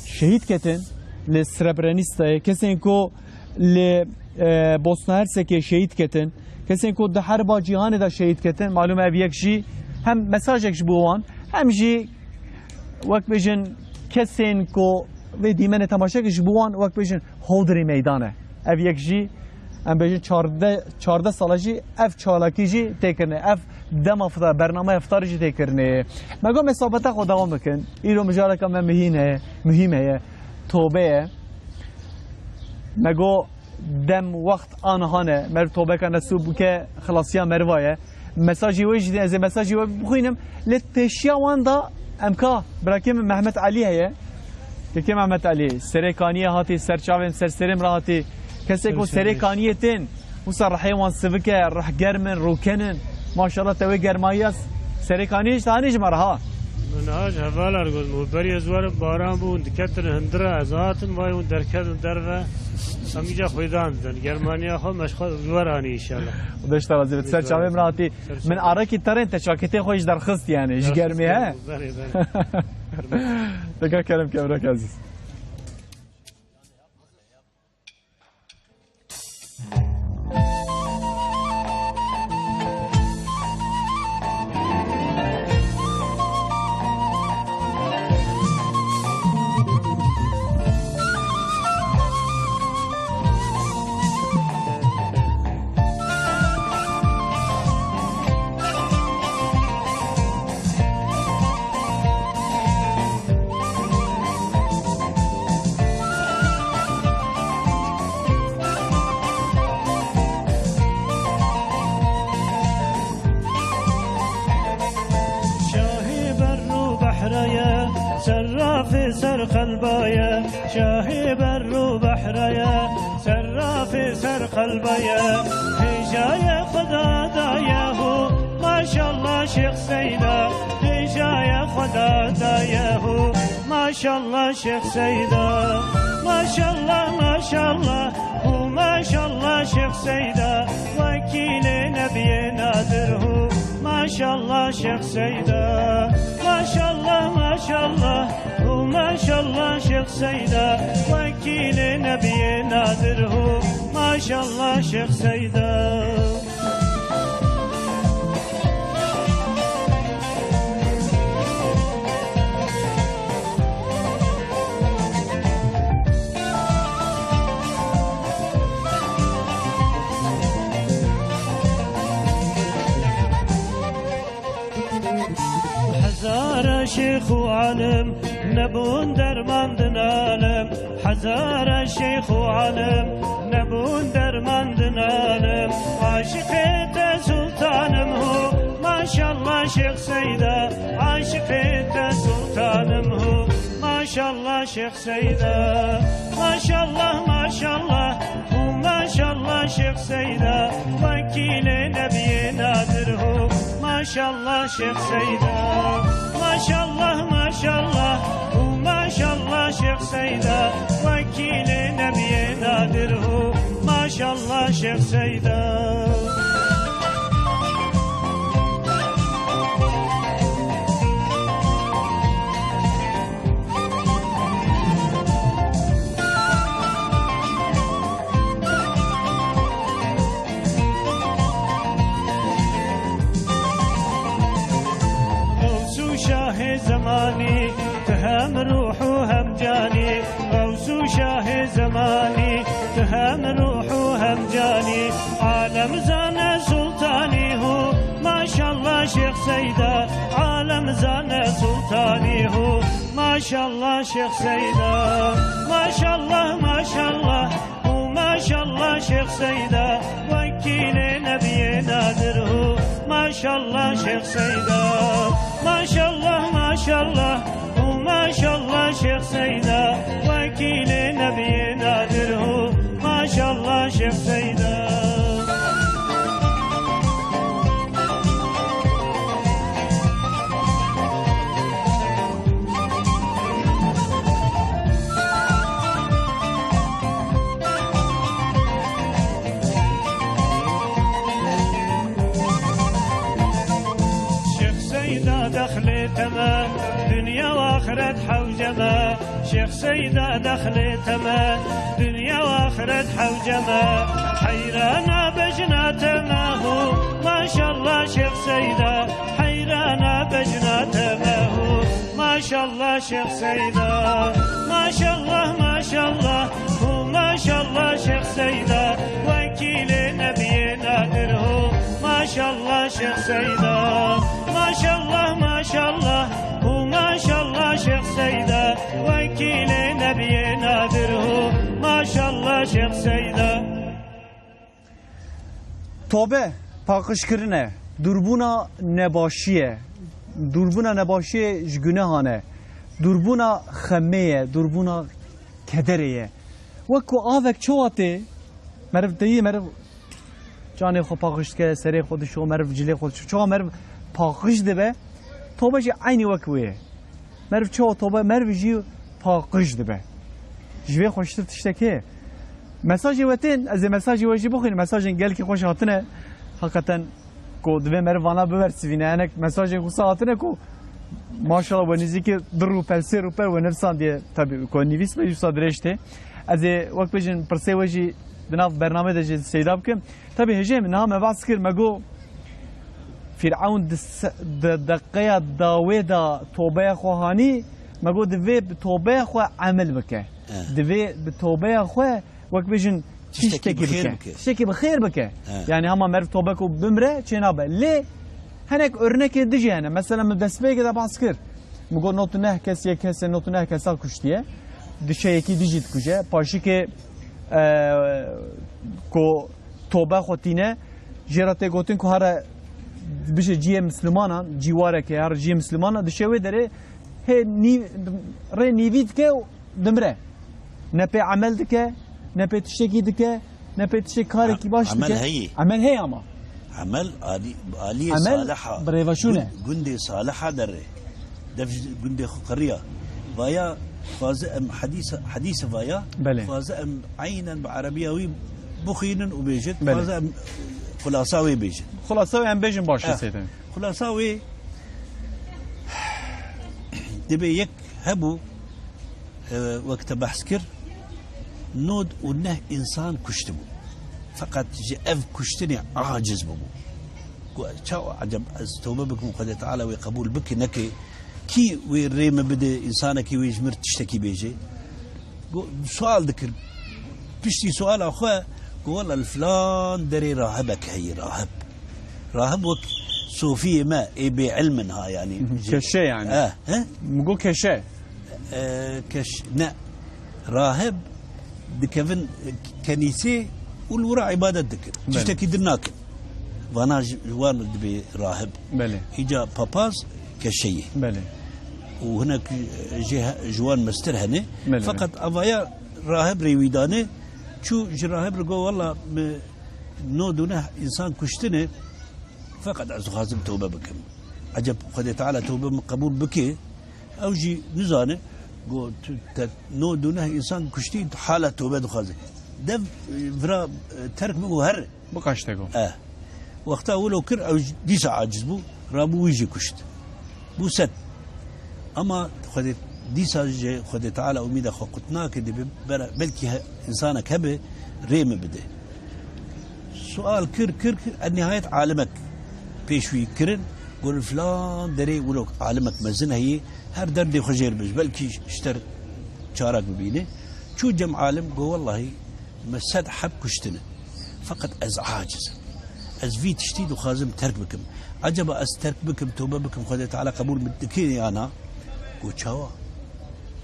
şehîd ketin li Srebrenîstayê, kesên ku li, e, Bosna Hersekê şehîd ketin, kesên ku di herba cîhanê de şehîd ketin, malûm e ev yek jî hem mesajek ji bo wan, hem jî wek bêjin kesên ku vê dîmenê temaşe kir ji bo wan wek bêjin hodrî meydan e. Ev yek jî, em bêjin, çardeh, çardeh sala jî ev çalakî jî tê kirinê. Ev dema fita, bernameya fitarê jî tê kirinê. Me got me sohbeta xwe dewam bikin. Îro mijareka me mihîn heye, muhîm heye. Tobe ye. Me got dem, wext aniha ne. Meriv tobeka nesû bike, xilasiya meriva ye. Mesajî wê jî, ez ê mesajî wê bixwînim. Lê pêşiya wan da em ka, birakê min Mehmet Elî heye. Kekê Mehmet Elî, Serê Kaniyê hatî, ser çavên ser serê min re hatî. Kesê ku Serê Kaniyê tên, wisa rihê wan sivik e, rih germ in, rûken in. Maşallah te wê germayiya Serê Kaniyê jî tanî ji me re ha. Min niha ji hevalan got, min berî ez werim baran bû, hûn diketin hundir e, ez hatim, vay hûn derketin derve. Em îca xwêdan didin. Germaniya xwe me ji xwe ji we re anî înşallah. Xwedê ji te razî be. Ser çavê min re hatî. Min arekî terên te çaketê xwe ji derxist yani, ji germê he. Berê, berê. Teka kerem kevrak ezîz. Şahê berr û behra ye, serrafê ser qelba ye. Şahê berr û behra ye, serrafê ser qelba ye. Hêjayê Xweda daye hû, maşallah Şêx Seyda. Hêjayê Xweda daye hû, maşallah Şêx Seyda. Maşallah, maşallah, hû maşallah Şêx Seyda. Wekîlê Nebiyê Nadir hû, maşallah Şêx Seyda. Maşallah, maşallah, hû maşallah Şêx Seyda. Wekîlê Nebiyê Nadir hû, maşallah Şêx Seyda. Hezara şêx û alim nebûn derman din alim. Hezara şêx û alim nebûn derman din alim. Aşiqê te sultanim hû, maşallah Şêx Seyda, aşiqê te sultanim ho. Maşallah Şêx Seyda. Maşallah, maşallah, hu maşallah Şêx Seyda. Wekîlê Nebiyê Nadir ho. Maşallah Şêx Seyda. Maşallah, maşallah, hu maşallah Şêx Seyda. Wekîlê Nebiyê Nadir ho. Maşallah Şêx Seyda. Xewsû şahê zemanî, tu hem ruh û hem canî. Xewsû şahê zemanî, tu hem ruh û hem canî. Alem zane sultanî hu, maşallah Şêx Seyda. Alem zane sultanî hu, maşallah Şêx Seyda. Maşallah, maşallah, hu maşallah Şêx Seyda. Wekîlê Nebiyê Nadir hu, maşallah Şêx Seyda. Maşallah, maşallah, hu maşallah Şêx Seyda. Wekîlê Nebiyê Nadir hu, maşallah Şêx Seyda. Şêx Seyda dexlê te me, dinya û axiret hewce me. Şêx Seyda dexlê te me, dinya û axiret hewce me. Heyrana bejna te me ho, maşallah Şêx Seyda. Heyrana bejna te me ho, maşallah Şêx Seyda. Maşallah, maşallah, hu maşallah Şêx Seyda. Wekîlê Nebiyê Nadir ho, maşallah Şêx Seyda. Maşallah, maşallah, hu maşallah Şêx Seyda. Wekîlê Nebiyê Nadir ho, maşallah Şêx Seyda. Tobe, paqijkirin e. Dûrbûna nebaşî ye. Dûrbûna nebaşiyê ji gunehan e. Dûrbûna xemê ye. Dûrbûna kederê ye. Wek ku avek çawa tê, meriv deyî, meriv canê xwe paqij dike, serê xwe dişo, meriv cilê xwe dişo. Çawa meriv paqij dibe, tobe jî eynî wek wê ye. Meriv çawa tobe, meriv jî paqij dibe. Ji vê xweştir tiştek heye? Mesajê we tên, ez ê mesajê we jî bixwînim. Mesajên gelkî xweş hatine. Heqeten ku divê meriv vana bibersivîne. Hinek mesajên wisa hatine ku maşallah we nêzîkî du rûpel, sê rûpel we nivîsandiye. Tabî ku nivîs be wisa dirêj tê. Ez ê wek bêjin pirsê we jî di nav bernamê de jî seyda bikim. Tabî hêjê min niha me behs kir, me got Fîr'ewn di se-, di deqeya dawê de tobeya xwe hanî, me got divê bi tobeya xwe emel bike. Eh. Divê bi tobeya xwe wek bêjin tiştekî bi xêr bike. Tiştekî bi xêr bike. Eh. Yani hema meriv tobe ku bimre çê nabe. Lê hinek örnekê dijî hene. Mesela min destpêkê de behs kir. Min got nod û neh kes yek kesê nod û neh kesa kuştiye. Diçe yekî dijî dikuje. Paşikê, e, ku tobe xwe tîne, jê re tê gotin ku here bije ciyê Mislimanan, cîwareke here ciyê Mislimanan, dişe wê derê hê nîv-, rê nîvî dike û dimire. Ne pê emel dike, ne pê tiştekî dike, ne pê tiştê karekî baş dike. Emel heye. Emel heye ama. Emel alî, aliyê saliha. Emel bi rêveşûn e. Gund-, gundê saliha derê. Dev ji gundê xwe qeriya. Vaya, xwaze em hedîs, hedîs vaya. Belê. Xwaze em eynen bi erebiya wî bixwînin û bêjin. Belê. Xwaze em xulasa wê bêjin. Xulasa wê em bêjin baş e, eh, Seyda. Xulasa wê dibê yek hebû, e, wek te behs kir, nod û neh însan kuştibû. Feqet ji ev kuştinê aciz bûbû. Got, çawa eceb ez tobe bikim û Xwedê Teala wê qebûl bike neke, kî wê rê min bide, însanekî wê ji mir tiştekî bêje? Got, sual dikir. Piştî suala xwe, got, wela li filan derê rahibek heye, rahib. Rahib wek sofiyê me, ê bêilm in ha, yanî. Hı hı. Keşe yani. Eh, he? Min got keşe. E, keş-, ne. Rahib dikevin, e, kenîsê û li wira îbadet dikin. Belê. Tiştekî din nakin. Vana ji, ji wan dibê rahib. Belê. Îca papaz keşeyê. Belê. Û hinek jê he-, ji wan mestir hene. Belê. Feqet avaya rahib rê wî dane, çû ji rahib re got, "Walla me nod û neh însan kuştine, feqet ez dixwazim tobe bikim." Eceb Xwedê Teala tobe min qebûl bike? Ew jî nizane, got, "Tu te nod û neh însan kuştî, tu hala tobe dixwaze. Dev, e, vira, e, terk bike û here." Bikaş te got. Eh. Wexta wilo kir, ew dîsa aciz bû, rabû wî jî kuşt. Bû sed. Ama Xwedê, dîsa ji Xwedê Teala umîda xwe qut nake, dibê bera-, belkî he-, însanek hebe rê min bide. Sual kir, kir, kir, en nihayet alimek pêş wî kirin, got, "Filan derê wilo alimek mezin heye, her derdê xwe jêr bêj, belkî ji te re çarek bibîne." Çû cem alim, got, "Wellahî, me sed heb kuştine. Feqet ez aciz im. Ez vî tiştî dixwazim terk bikim. Eceba ez terk bikim, tobe bikim, Xwedê Teala qebûl min dike ya na?" Got, "Çawa?"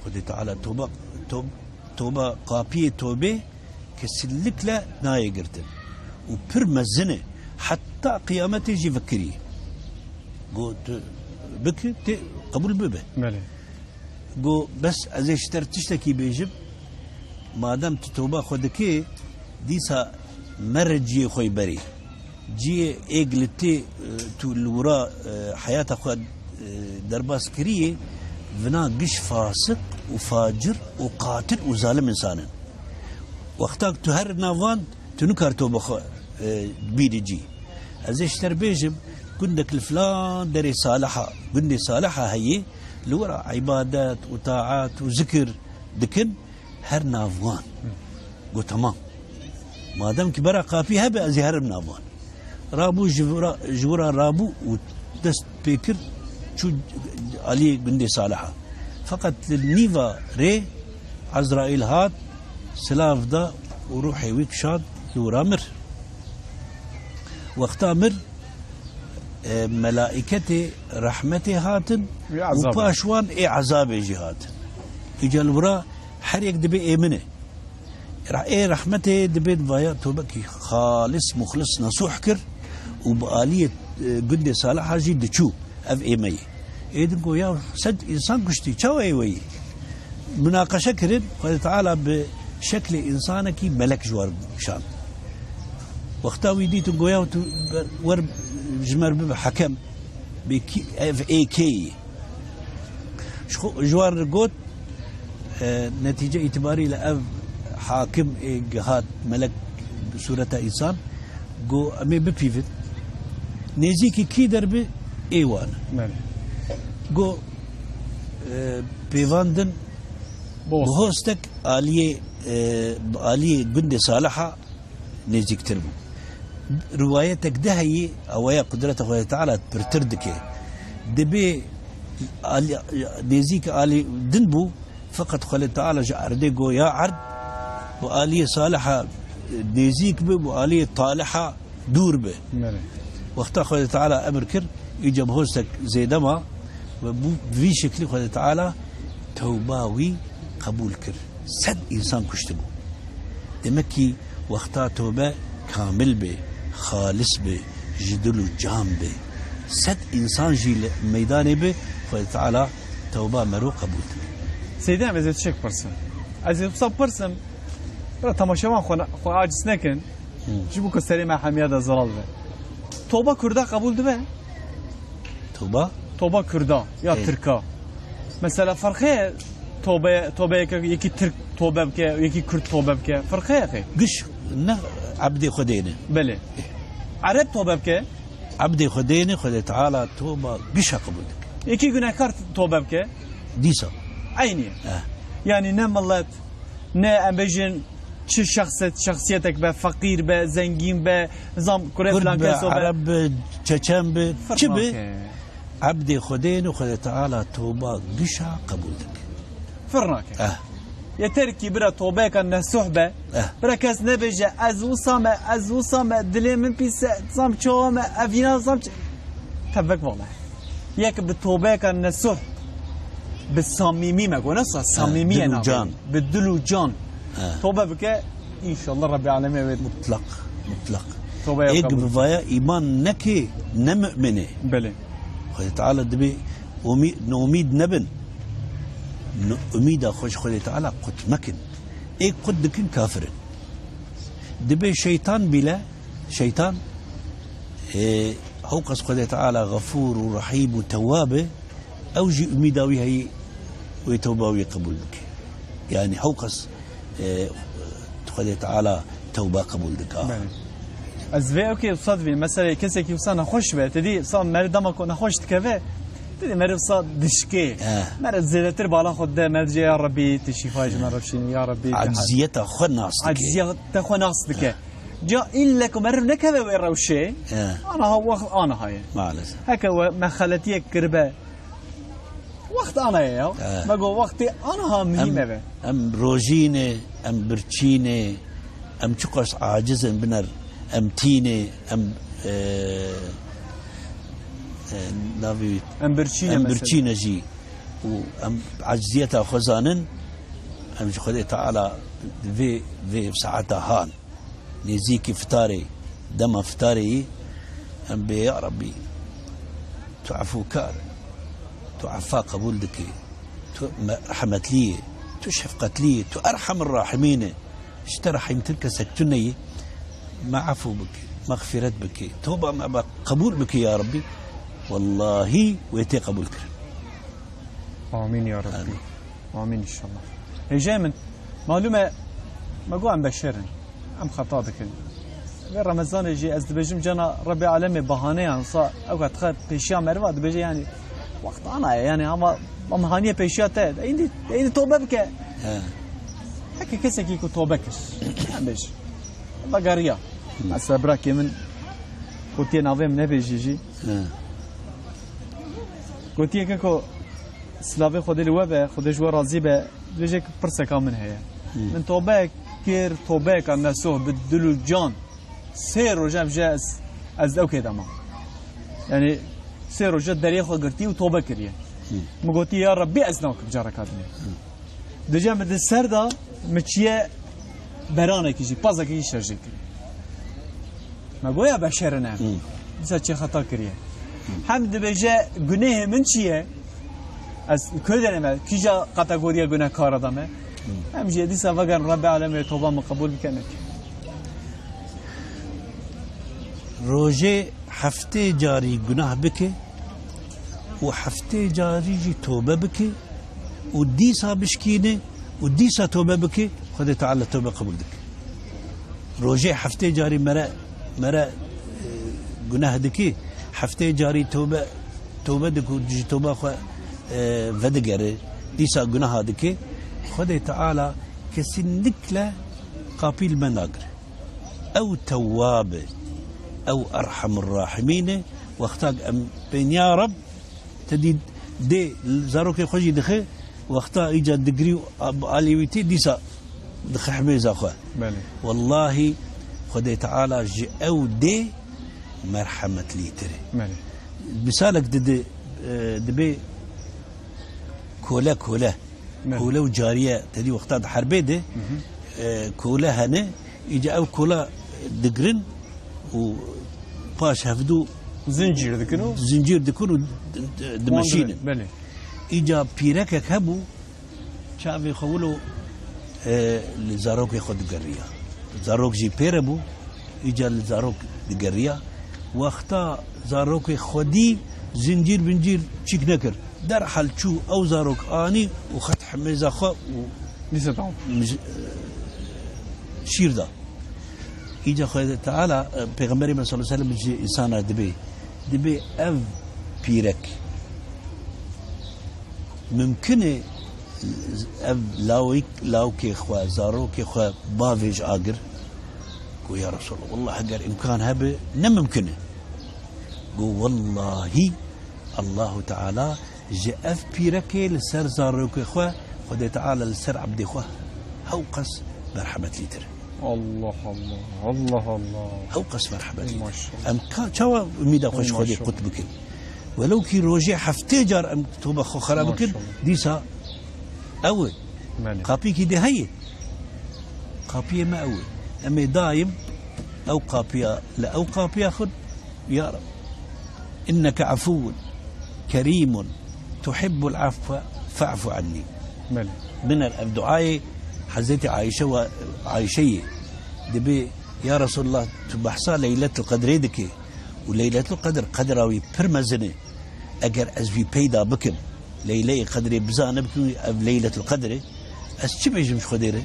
Xwedê Teala tobe, tob-, tobe, qapiyê tobê kesinlikle nayê girtin. Û pir mezin e. Heta qiyametê jî vekirî. Got, "Bike, tê qebûl bibe." Belê. Got, "Bes ez ê ji te re tiştekî bêjim, madem tu toba xwe dikê, dîsa mere ciyê xwe yê berê. Ciyê êk li tê, e, tu li wira, e, heyata xwe, e, derbas kiriyê, vina giş fasik û facir û qatil û zalim însan in. Wexta tu her nav wan, tu nikar toba xwe, e, bînî cî. Ez ê ji te re bêjim, gundek li filan derê Saliha, gundê Saliha heye, li wira îbadet û taat û zikir dikin, her nav wan." Got, "Temam. Madem ki bera qapî hebe, ez ê herim nav wan." Rabû ji wira, ji wira rabû û dest pê kir, çû aliyê gundê Saliha. Feqet li nîva rê Ezraîl hat, silav da û ruhê wî kişand, li wira mir. Wexta mir, e, melaîketê rehmetê hatin Wî û ezab. Paş wan ê ezabê jî hatin. Îca li wira her yek dibê ê min e. Ra-, ê rehmetê dibên vaya tobekî xalis, muxlis, nesuh kir û bi aliyê, e, gundê Saliha jî diçû. Ev ê me yê. Ê din got, "Ya sed însan kuştî, çawa ê we yî?" Munaqeşe kirin, Xwedê Teala bi şeklê însanekî melek ji wan kişand. Wexta wî dîtin, got, "Ya tu wer ji me re bibe hekem, bê kî, ev ê kê yî?" Ji xwe, ji wan re got, e, netîce îtibarî le ev hakim ê gihat melek bi sûreta însan, got, "Em ê bipîvin. Nêzîkî kî derbi ê wan." Belê. Got, e, pêvandin Bo. bi hostek aliyê, e, bi aliyê gundê Saliha nêzîktir bû. Riwayetek di heyî, awaya qudreta Xwedê Teala pirtir dike. Dibê alî, nêzîk alî din bû, feqet Xwedê Teala ji erdê got, "Ya erd, bi aliyê Saliha nêzîk bi, bi aliyê Taliha dûr bi." Belê. Wexta Xwedê Teala emir kir, îca bi hostek zêde ma ve bû vî şeklî Xwedê Teala tewba wî qebûl kir. Sed însan kuştibû. Demek ki wexta tobe kamil be, xalis be, ji dil û can be. Sed însan jî li meydanê be, Xwedê Teala tewba mero qebûl dike. Seydem, ez ê tiştek pirsim. Ez ê wisa pirsim, bira temaşevan xwe, xwe aciz nekin. Hı. Ji bo ku serê me hemiya de zelal be. Toba Kurda qebûl dibe? Toba? Toba Kurda ya Ê. Tirka. Mesela ferqe ye tobe, tobeyeke yekî Tirk tobe bike, yekî Kurd tobe bike. Ferqe ye xê? Giş ne ebdê Xwedê ne. Belê. Ereb tobe bike? Ebdê Xwedê ne, Xwedê Teala toba gişa qebûl dike. Yekî gunehkar tobe bike? Dîsa. Eynî. Eh. Yani ne millet, ne em bêjin çi şexset, şexsiyetek be, feqîr be, zengîn be, zam kurê Kurd filan be, keso be. Ereb be, çeçen be, çi be? Ebdê Xwedê ne, Xwedê Teala toba gişa qebûl dike. Fir nake. Eh. Yeter ki bira tobeyeka nesuh be. Eh. Bira kes nebêje, "Ez wisa me, ez wisa me, dilê min pîs e, zam çawa me, evîna zam ç-," Tevek vana. Yek bi tobeyeka nesuh, bi samîmî me, go ne sa-, samîmî dil ye û navê. Can. Bi dil û can. He. Tobe bike, înşallah Rabbî Alemî wê. Mutlak, mutlak. Tobeya Ê ku qebûl. Bi vaya îman neke, ne mu'min e. Belê. Xwedê Teala dibê umî-, nomîd nebin. No-, umîda xwe ji Xwedê Teala qut mekin. Ê qut dikin kafir in. Dibê şeytan bîle, şeytan, ê, hewqas Xwedê Teala xefûr û rehîm û tewwab e, ew jî umîda wî heyî wê tewba wî qebûl bike. Yanî hewqas, e, Xwedê Teala tewba qebûl dika. Belê. Ez vê ewkê wisa divî, meselê kesekî wisa nexweş be, te dî wisa meriv dema ku nexweş dikeve, te dî meriv wisa dişkê. He. Meriv zêdetir bala xwe dide, meriv dibêje, "Ya Rebî, tu şîfa ji me re bişînî, ya Rebî." Aciziyeta xwe nas dike. Aciziyeta xwe nas dike. He. Ca îlle ku meriv nekeve wê rewşê, He. anaha wext anaha ye. Maalesef. Heke we me xeletiyek kiribe, Wext ana ye ya. He. Me got wextê anaha muhîm Em, ev e. Em rojî ne, em birçî ne, em çiqas aciz in biner, em tî ne, em, e, e, navê Em birçî ne em mesela. Birçî ne jî û em aciziyeta xwe zanin, em ji Xwedê Teala vê, vê saeta han. Nêzîkî fitarê, dema fitarê yî, em bê, ya Rebbî, tu efûkar î, tu efa qebûl dikî, tu me-, rehmetlî yî, tu şefqetlî yî, tu erhemir rahimîn î. Ji te rehîmtir kesek tu neyî, me efû bikî, mexfîret bikî, toba me be qebûl bikî ya Rebbî. Wellahî wê tê qebûl kirin. Amîn ya Rebbî. Amîn. Amîn înşallah. Hêjayê min, malûm e, me got em beşer in. Em xeta dikin. Vê Remezanê jî ez dibêjim cana Rebbê Alemê bahaneyan, wisa ew ka dixe pêşiya meriva dibêje, yanî wext ana ye, yanî ama em haniye pêşiya te, de îndî, de îndî tobe bike. He. Heke kesekî ku tobe kir, em bêjin, vegeriya. Hı. Mesela birakê min gotiye navê min nebêjî jî. He. Gotiye ke ku Silavê Xwedê li we be, Xwedê ji we razî be, dibêje ki pirseka min heye. Hmm. Min tobe kir, tobeyeka nesoh bi dil û can. Sê roje bije ez, ez ewkê de mam. Yanî sê roje derê xwe girtî û tobe kiriye. Hmm. Min gotiye, ya Rebbî ez nakim careka dinê. Hmm. Dije min di ser de min çiye beranekî jî, pazekî jî şerjê kiriye. Me goya beşer in em. Hmm. Dîsa çi xeta kiriye. Hmm. Hem dibêje gunehê min çi ye? Ez li ku derê me, kîja kategoriya gunehkara de me? Hmm. Hem jî dîsa vegerin Rebbê Alemê toba min qebûl bike neke. Rojê heftê carî gunah bike û heftê carî jî tobe bike û dîsa bişkîne û dîsa tobe bike, Xwedê Teala tobe qebûl dike. Rojê heftê carî mere, mere, e, guneh dike, heftê carî tobe, tobe dike û ji toba xwe, e, vedigere, dîsa guneha dike, Xwedê Teala kesinlikle qapî li me nagire. Ew tewwab e, ew erhemur rahimîn e, wextak em bên ya Reb, te dî dê zarokê xwe jî dixe, wexta îca digirî û ab-, alî wî tê, dîsa dixe himêza xwe. Belê. Wellahî Xwedê Teala ji ew dê merhemetlîtir e. Belê. Misalek didi, e, dibê kole kole. Ne. Kole û cariye, te dî wexta di herbê de, Hı hı. e, kole hene, îca ew kola digirin û paş hevdû Zincîr dikin û zincîr dikin û di-, di-, dimeşînin. Belê. Îca pîrekek hebû, çavê xwe wilo, e, li zarokê xwe digeriya. Zarok jî pê re bû, îca li zarok digeriya. Wexta zarokê xwedî zincîr bincîr çîk nekir. Derhal çû ew zarok anî û xet himêza xwe û Dîsa tamam. mij-, şîr da. Îca Xwedê Teala, e, Pêxemberê me sallallahu aleyhi ve sellem ji însana dibê. Dibê ev pîrek mimkin e ev lawik, lawkê xwe, zarokê xwe bavêj agir? Ku ya Resulallah, wallah eger îmkan hebe, ne mimkin e. Ku wallahî Allahu Teala ji ev pîrekê li ser zarokê xwe, Xwedê Teala li ser ebdê xwe hewqas merhemetlîtir e. Allah Allah, Allah Allah. Hewqas merhemetlîtir e. Maşallah. Em ka, çawa umîda xwe ji Xwedê Maşallah. Qut bikin? Welew kî rojê heftê car em toba xwe xera bikin, Maşallah. Dîsa ew e. Belê. Qapîkî dê heye. Qapiyê me ew e. Em ê daîm Ew qapiya, li ew qapiya xwe, ya Reb, inneke efûn kerîmun tuhibbul afwe fe'fu annî. Belê. Biner ev duayê Hezretî Ayşe ve Ayşeyê dibê, ya Resulullah, tu behsa Leyletul Qedrê dikê û Leyletul Qedr qedra wî pir mezin e. Eger ez wî peyda bikim, Leyleyê Qedrê bizane bikim, ev Leyletul Qedr e, ez çi bêjim ji Xwedê re?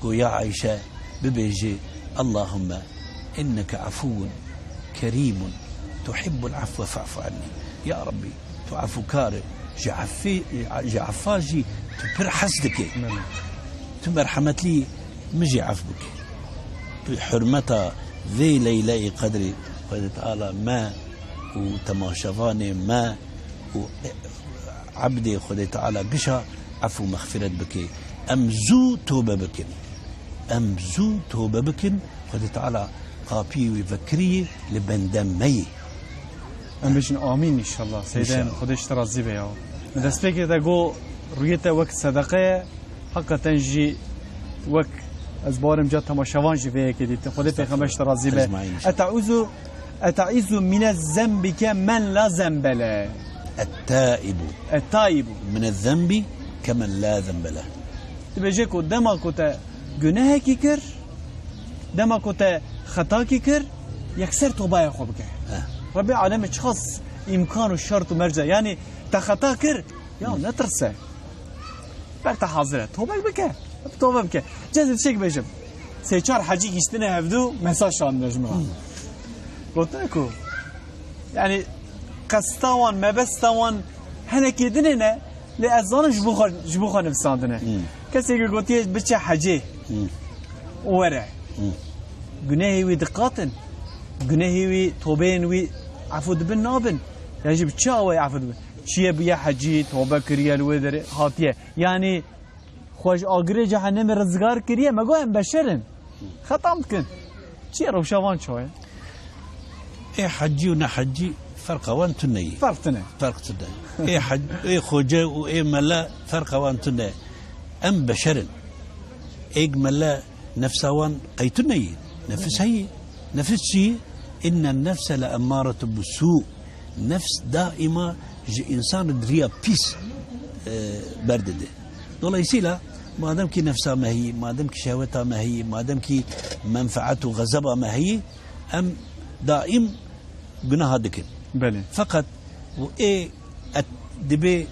Go ya Ayşe, bibêje, Allahumme inneke efuwun kerîmun tuhibbul afwe fe'fu anni. Ya Rabbî, tu efûkar e, ji efê, ji efa jî tu pir hez dike. Belê. Tu merhemetlî, min jî ef bike. Bi hurmeta vê Leyleyê Qedrê Xwedê Teala me û temaşevanê me û ebdê Xwedê Teala gişa ef û mexfiret bike. Em zû tobe bikin. Em zû tobe bikin. Xwedê Teala qapiyê wî vekirî li bendê me yê. Em bêjin amîn înşallah. Seydên, înşallah. Xwedê ji te razî be ya. Min destpêkê te got, rûyê te wek sedeqe ye. Heqeten jî wek ez bawerim ca temaşevan jî vê yekê dîtin. Xwedê Pêxember ji te razî be. Estağfurullah. Ecmaîn inşallah. Etaizu, etaizu mine zenbi ke men la zenbe leh. Ettaibu. Ettaibu. Mine zenbi ke men la zenbe leh. Dibêje ku dema ku te gunehekî kir, dema ku te xetakî kir, yekser tobeya xwe bike. Heh. Rebê alemê çiqas îmkan û şert û merc e. Yanî te xeta kir, ya netirse. Ber te hazir e. Tobe bike. Tobe bike. Cez tiştek bêjim. Sê çar hecî giştine hevdû mesaj şandine ji min re. Hmm. Gotine ku, yanî, qesta wan, mebesta wan henekê dinê ne, lê ez zanim ji bo xwe, ji bo xwe nivîsandine. Hmm. Kesê ku gotiye biçe hecê Hmm. û were. Hmm. Gunehê wî diqatin. Gunehê wî, tobeyên wî efû dibin nabin. Ya jî bi çi awayî efû dibin? Çiye bûye hecî, tobe kiriye li wê derê hatiye. Yanî xwe ji agirê cehennemê rizgar kiriye, me got em beşer in. Xeta em dikin. Çiye rewşa van çawa ye? Ê hecî û ne hecî ferqa wan tune ye. Ferq tune. Ferq tune. Ê hec-, ê xoce û ê mele ferqa wan tune. Em beşer in. Êk mele nefsa wan qey tune ye. Nefis heye. Nefis çi ye? Inne nefse le emmaretun bisû. Nefs daîma ji însan re riya pîs, e, berdide. Dolayısıyla madem ki nefsa me heyî, madem ki şehweta me heyî, madem ki menfeet û xezeba me heyî, em daîm gunaha dikin. Belê. Feqet û ê et-, dibê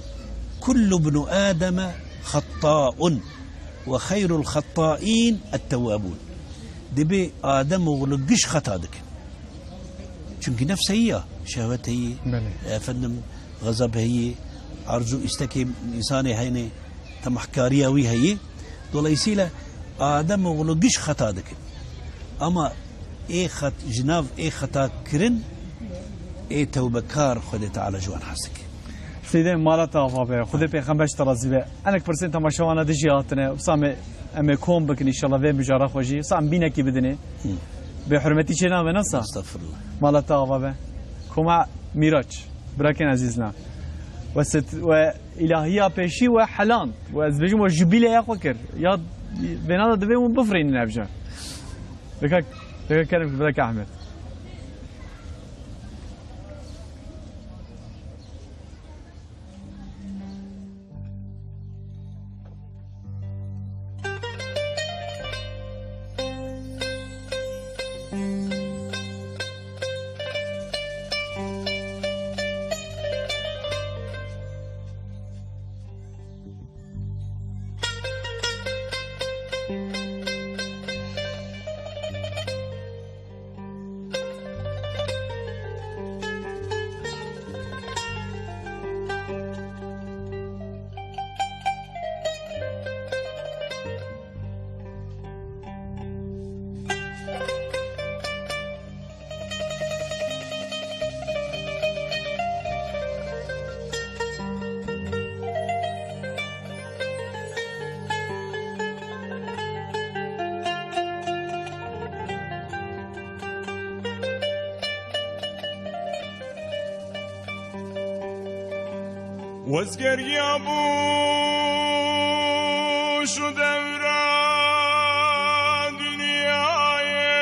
kullu bnu Ademe xettâun ve xeyrul xettâîn ettewwabûn. Dibê Adem oğlu giş xeta dikin. Çünkü nefs heyî ya, şehwet heyî, Belê. efendim, xezeb heyî, arzu istekê insanê heyne, temahkariya wî heyî. Dolayısıyla Adem oğlu giş xeta dikin. Ama ê xet-, ji nav ê xeta kirin, ê tewbekar Xwedê Teala ji wan hez dike. Seydê mala te ava be, Xwedê Pêxember ji te razî be. Enek pirsên temaşevana dijî hatine. Wisa me, em ê kom bikin înşallah vê mijara xwe jî. Wisa em bînekî bidinê. Hı. Bê hurmetî çê nabe nasa? Estağfurullah. Mala te ava be. Koma Mîraç, birakên ezîz na. We sit-, we îlahiya pêşî we helan. We ez bêjim we jubîleya xwe kir. Ya vêna de divê hûn bifirînin ev jî. Dika, dika kerem ki bireke Ehmed. Wezgeriya bû şu devra dinyayê.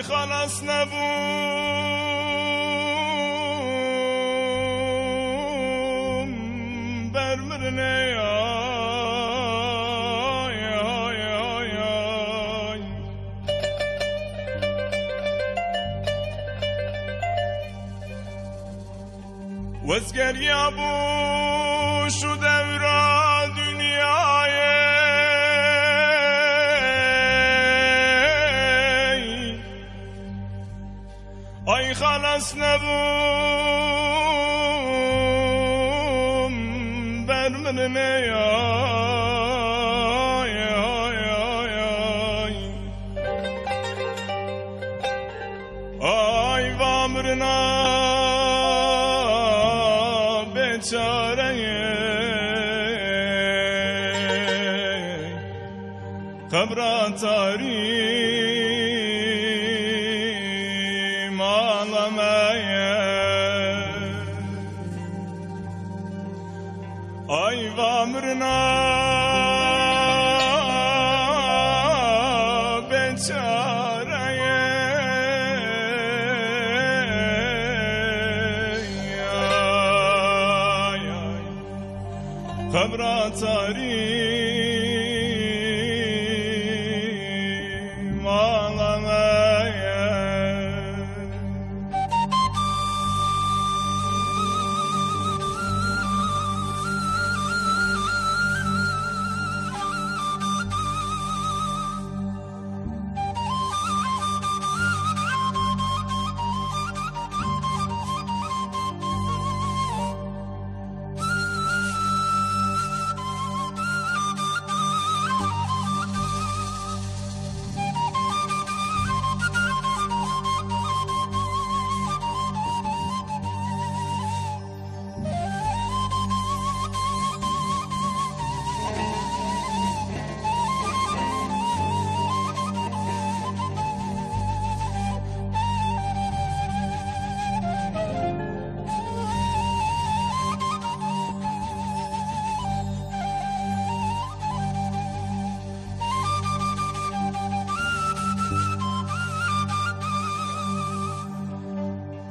Xelas nebûm ber mirinê, ay, ay, ay, ay. Wezgeriya bû şu dewra dinyayê. Ay xelas nebûm ber mirinê, ay, ay, ay, ay. Ay va mirina bêçareyê, qebra tarî mala me ye. Ay va mirina bêçareyê, ay, ay. Qebra tarî mala me ye.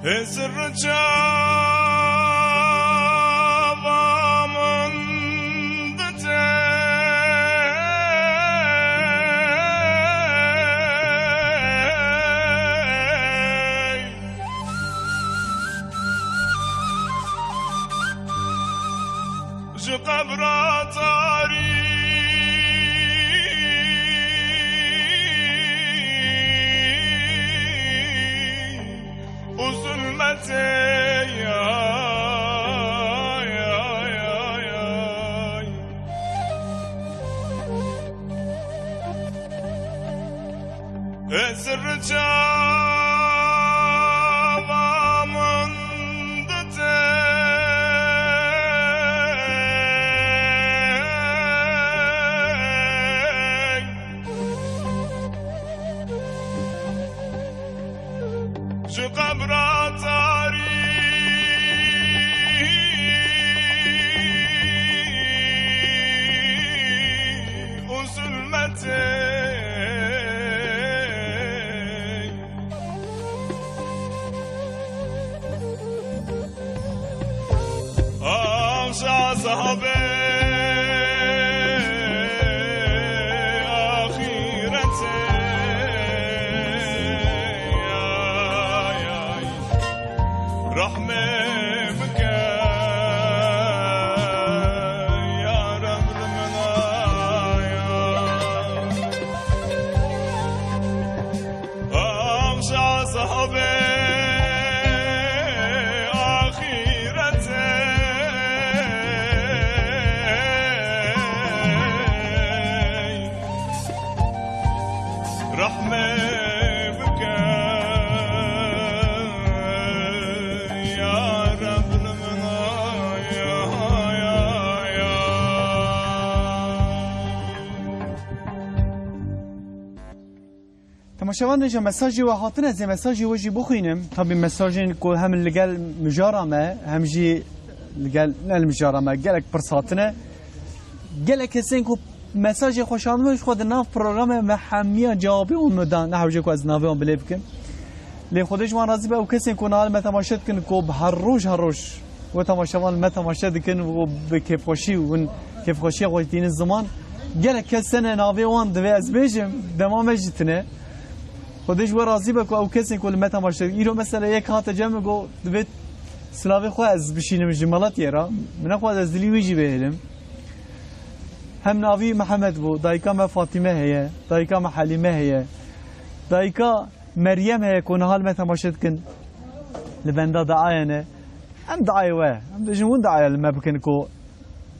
Hêzir çava min dite. Ji qebra tarî û zulmetê, ay, ay, ay, ay. Hêzir çava min dite. Ji qebra tarî û zulmetê. Ax ji ezabê axîretê, ay, ay. Rehmê bike, ya Reb, li min, ay, ay. Ax ji ezabê axîretê, rehmê bike, ya Reb, li min, ya, ya, ya. Temaşevan, dêje mesajê we hatine, ez ê mesajê we jî bixwînim. Tabî mesajên ku hem li gel mijara me, hem jî li gel ne li mijara me, gelek pirs hatine. Gelek kesên ku Mesajê xweşandivan ji xwe di nav programê me hemiya cewabê wan me dan. Ne hewce ku ez navê wan bilê bikim. Lê Xwedê ji wan razî be, ew kesên ku nahal me temaşe dikin, ku bi her roj her roj we temaşevan me temaşe dikin û bi kêfxweşî û hûn kêfxweşiya xwe dînin ziman. Gelek kes tene navê wan divê ez bêjim, dema me jî tine. Xwedê ji we razî be ku ew kesên ku li me temaşe dikin. Îro mesela yek hate cem min got, divê silavê xwe ez bişînim ji Malatiyê re. Min nexwest ez dilî wî jî bihêlim. Hem navî Mihemed bû, dayika me Fatîme heye, dayika me Helîme heye, dayika Meryem heye ku niha li me temaşe dikin, li benda diaye ne. Em diayê we, em dibêjin hûn diaya li me bikin ku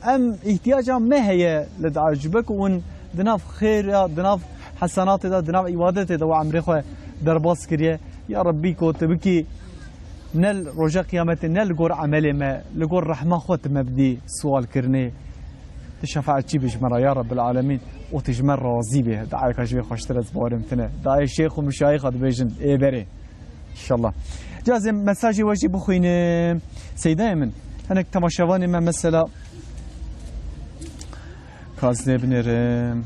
em îhtiyaca me heye li dia ji ber ku hûn di nav xêra, di nav hesenatê de, di nav îbadetê de we emrê xwe derbas kiriye. Ya Rebbî ku tu bikî ne li roja qiyametê, ne li gor emelê me, li gor rehma xwe tu me bidî siwalkirinê. Tu şefaetçî bî ji me re ya Rebbil Alemîn û tu ji me razî bî. Diayeka ji vê xweştir ez bawerim tine. Diayê şêx û mişayîxa dibêjin ê berê. Înşallah. Ca ez ê mesajê we jî bixwînim. Seydayê min, hinek temaşevanê me mesela, ka ez lê binêrim.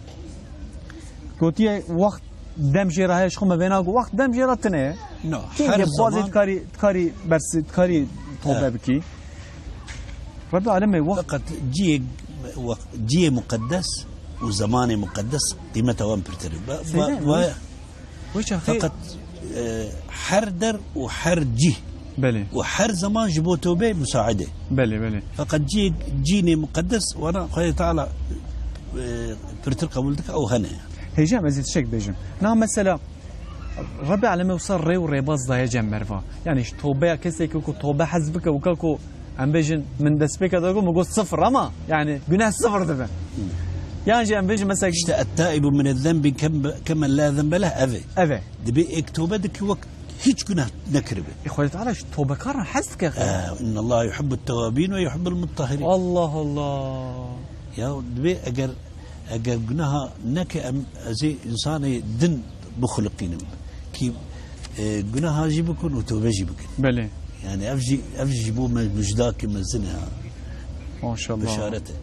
Gotiye wext dem jê re heye, ji xwe me vêna got, wext dem jê re tine ye. No, kengê her bazê zaman dikarî, dikarî bersi, dikarî tobe Eh. bikî. Rebbi alemê wext Feqet ciyê, wext, ciyê muqeddes û zemanê muqeddes qîmeta wan pirtir e. Ve, Seydayê ve, min, ve Wê çaxê Feqet, e, her der û her cih Belê. û her zeman ji bo tewbê musaid e. Belê, belê. Feqet cî-, cînê muqeddes wana Xwedê Teala, e, pirtir qebûl dike, ew hene. Hêjam, ez ê tiştek bêjim. Na mesela, Rebbi Alemê wisa rê û rêbaz daye cem merva. Yani ji tobeya kesê ku, ku tobe hez bike, wika ku Em bêjin, min destpêka de got, min got sifir ama, yani, günah sifir dibe. Yan jî em bêjin, mesela, İşte, "Et-taibu mine zenbi kem-, kemen la zenbe leh", ev e. Ev e. Dibê êk tobe dike wek hiç günah nekiribe. E, Xwedê Teala ji tobekaran hez dike. E, "İnnallaha yuhibbut tevabin ve yuhibbul muttahirin." Allah Allah. Ya, dibê eger Eger gunaha neke, em, ez ê insanê din bixuliqînim. Kî, e, gunaha jî bikin û tobe jî bikin. Belê. Yani ev jî, ev jî ji bo me mujdakê mezin e ha. Maşallah. Bişaret e.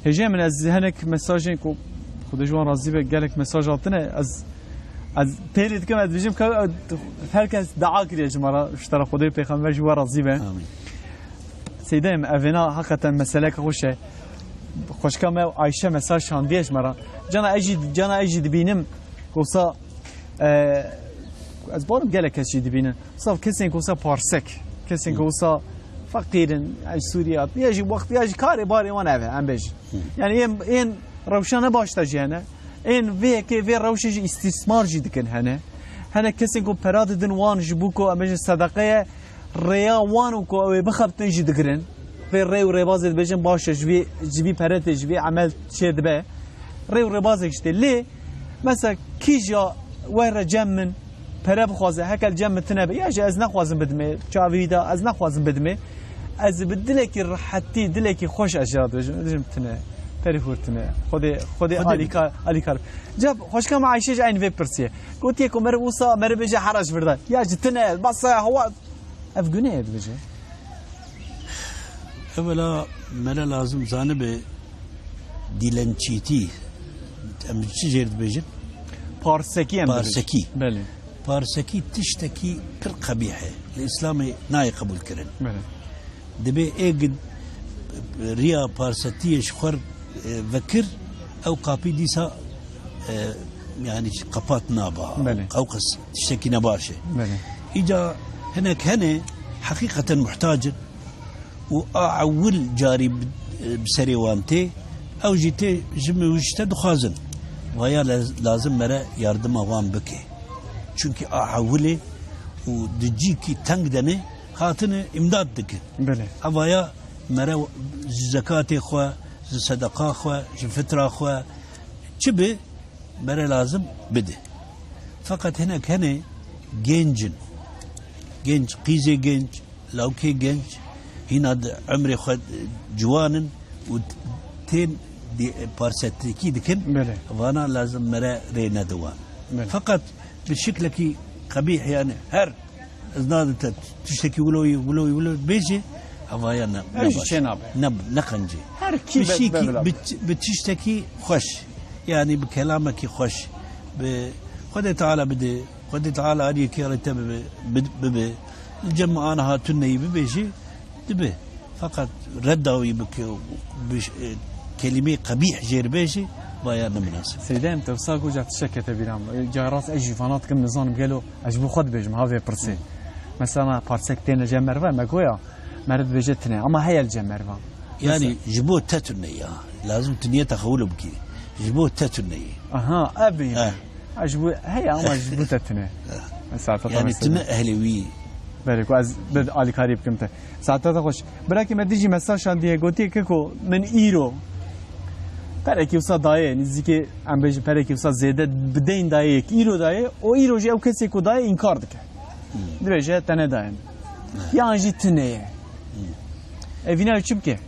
Hêjê min, ez hinek mesajên ku Xwedê ji wan razî be, gelek mesaj hatine. Ez, ez pêlê dikim, ez dibêjim ke, e, her kes dua kiriye ji me re, ji tera Xwedê û Pêxember ji we razî be. Amîn. Seydayê min, evêna heqeten meseleke xweş e. Xweşka me Ayşe mesaj şandiye ji me re. Cana ez jî, cana ez jî dibînim, wisa, e, ez barim gelek kes jî dibînin. Wisa kesên ku wisa parsek, kesên ku wisa feqîr in, ya ji Sûriye hat, ya jî wext, ya jî karê barê wan ev e, em bêjin. Hı. Yani ên, ên rewşa ne baş de jî hene. Ên vê yekê, vê rewşê jî îstîsmar jî dikin hene. Hene kesên ku pera didin wan ji bo ku, em bêjin, sedeqe ye, rêya wan û ku ew ê bixebtin jî digirin. Vê rê û rêbazê dibêjin baş e, ji vî, ji vî pere tê, ji vî emel çê dibe. Rê û rêbazek jî tê. Lê, mesela, kîja were cem min, pere bixwaze, hekel cem min tine be, ya jî ez nexwazim bidimê, çavî wî de ez nexwazim bidimê. Ez bi dilekî rihetî, dilekî xweş ez jê re dibêjim, dibêjim tine, perî hûr tine. Xwedê, Xwedê Xwedê alîkar, alîkar. Ca xweşka me Ayşe jî eynî vê pirsiye. Gotiye ku meriv wisa, meriv bêje hera ji vir de. Ya jî tine, bes e, hewa. Ev guneh e dibêje. Ewela mere lazim zanibe dîlençîtî. Em çi jê re dibêjin? Parsekî em dibêjin. Parsekî. Belê. Parsekî tiştekî pir qebîh e. Li Îslamê nayê qebûl kirin. Belê. Dibê ê gid riya parsetiyê ji xwe, e, vekir, ew kapî dîsa, e, yani kapat naba. Belê. Ew qas tiştekî nebaş e. Belê. Îca hinek hene heqîqeten muhtac in û a ewil carî bi, bi serê wan tê, ew jî tê ji min û ji te dixwazin. Vaya laz-, lazim mere yardima wan bike. Çunkî a ewil ê û di cîkî teng de ne, hatine îmdad dikin. Belê. Evaya mere ji zekatê xwe, ji sedeqa xwe, ji fitra xwe, çi bi, mere lazim bide. Feqet hinek hene genc in. Genc, qîzê genc, lawkê genc, hîna di emrê xwe ciwan in û tên di-, parsetikî dikin. Belê. Vana lazim mere rê nediwan. Belê. Feqet bi şiklekî qebîh, yani her Ez nadim te tiştekî wilo yî, wilo yî, wilo bêjî, Evaya ne, Ev ne jî baş. Çênabe. Ne, ne qencî. Her kî Bi be-, şîkî, bevila. bi, bi tiştekî xweş. Yani bi kelamekî xweş. Bi Xwedê Teala bide. Xwedê Teala ariyekê re te bibe, bi-, bibe. Cem aniha tu neyî bibêjî, dibe. Feqet redda wî bike û bi ş-, e, kelîmeyê qebîh jê re bêjî, vaya ne minasib. Seyda, em te wisa goja tiştek kete bîra min. E, ca rast ez jî vana dikim, nizanim gelo ez ji bo xwe dibêjim, ha vê pirsê. Mesela parsek têne cem merive, me goya, meriv dibêje tune, ama heye li cem merivan. Yani Mesela ji bo te tune ya. Lazim tu niyeta xwe wilo bikî. Ji bo te tune ye. Aha, ev bîne. Eh. Ha, ji bo, heye ama ji bo te tune. Eh. Mesela Yani tune ehlê wî. Belê ku ez bi alîkarî bikim te. Saeta te xweş. Birakî me dijî mesaj şandiye, gotiye ke ku min îro perekî wisa daye, nizîkê em bêjin perekî wisa zêde bi deyn daye, yek îro daye, o îro jî ew kesê ku daye înkar dike. Hmm. Dibêje te nedaye min. Hmm. Yan jî tune ye. Hmm. Evîna çi bike?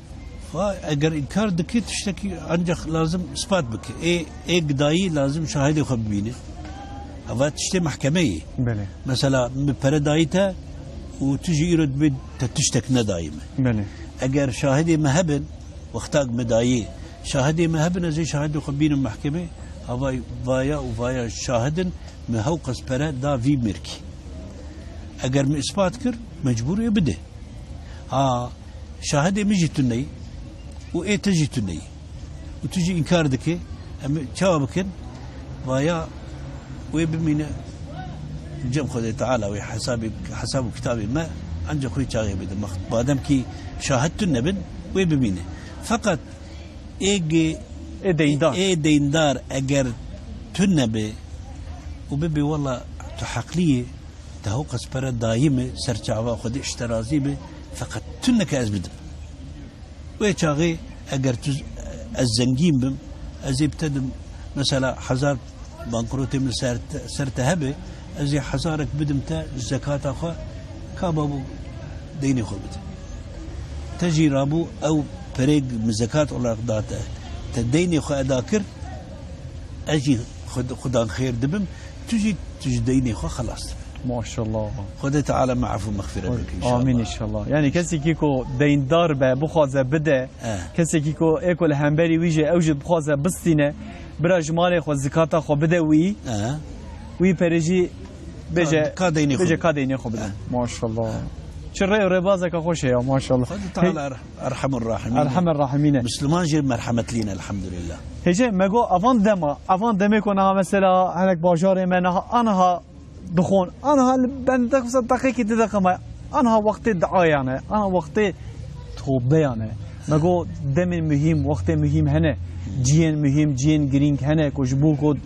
Vay, eger înkar dike, tiştekî ancak lazim ispat bike. Ê, ê gidayî lazim şahidê xwe bibîne. Eva tiştê mehkemeyê. Belê. Mesela, min pere dayî te û tu jî îro dibê te tiştek nedayî me. Belê. Eger şahidê me hebin, wextak me dayî, şahidê me hebin, ez ê şahidê xwe bînim mehkemê, havay vaya û vaya şahidin, me hewqas pere da vî mirkî. Eger me ispat kir, mecbûr ê bide. Ha, şahidê min jî tune ye û ê te jî tune ye. Û tu jî înkar dike, em çawa bikin? Vaya wê bimîne cem Xwedê Teala wê hesabê, hesab û kitabê me ancak wê çaxê bide. Mex-, madem kî şahid tune bin, wê bimîne. Feqet ê gê-, Ê deyndar. ê, ê deyndar eger tune be û bibe, "Wela tu heqlî yê, te hewqas pere dayî me, ser çava Xwedê ji te razî be, feqet tu neke ez bidim." Wê çaxê eger tu, ez zengîn bim, ez ê bi te dim, mesela hezar bankrotê min ser te, ser te hebe, ez ê hezarek bidim te ji zekata xwe, ka babû deynê xwe bide. Te jî rabû ew perê min zekat olarak da te, te deynê xwe eda kir, ez jî xwe, xudan xêr dibim, tu jî, tu ji deynê xwe xelas dibe. Maşallah. Xwedê Teala me efû mexfîret bike inşallah. Amîn inşallah. Yani kesekî ku deyndar be, bixwaze bide, Eh. kesekî ku ê ku li hemberî wî jî ew jî bixwaze bistîne, bira ji malê xwe zikata xwe bide wî, Eh. wî perê jî bêje, Ka, ka deynê xwe bêje bide. ka deynê xwe bide. Eh. Maşallah. Çi rê û rêbazeke xweş e ya, maşallah. Xwedê Teala Hey. er-, Erhamur Rahimîn e. Erhamer Rahimîn e. Misliman jî merhemetlî ne, elhamdülillah. Hêje, me got, avan dema, avan demê ku niha mesela hinek bajarê me niha, aniha dixwin. Aniha li bendek wisa deqekî, du deqe me. Aniha wextê duayan e. Aniha wextê tobeyan e. Me got demên muhîm, wextê muhîm hene. Cihên muhîm, cihên girîng hene ku ji bo ku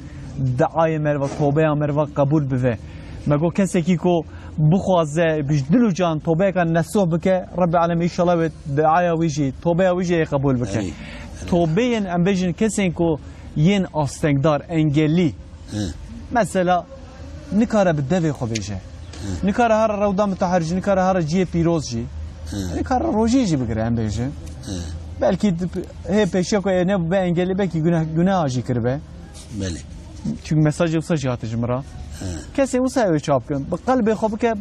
duayê meriva, tobeya meriva qebûl bive. Me got kesekî ku bixwaze bi ji dil û can tobeyeka nesoh bike, Rebbê Alemê înşallah wê duaya wî jî, tobeya wî jî ê qebûl bike. Erê, erê. Tobeyên, em bêjin, kesên ku yên astengdar, engellî, Hı. Mesela, nikare bi devê xwe bêje. Hı. Nikare here rewda mutehher jî, nikare here cihê pîroz jî. Hı. Nikare rojê jî bigire, em bêjin. Hı. Belkî di-, hê pêşiya ku ê ne be engelî, belkî günah, günaha jî kiribe. Belê. Çünkü mesajê wisa jî hate ji min re. Hı. Kesê wisa ew ê çawa bikin? Bi qelbê xwe bike,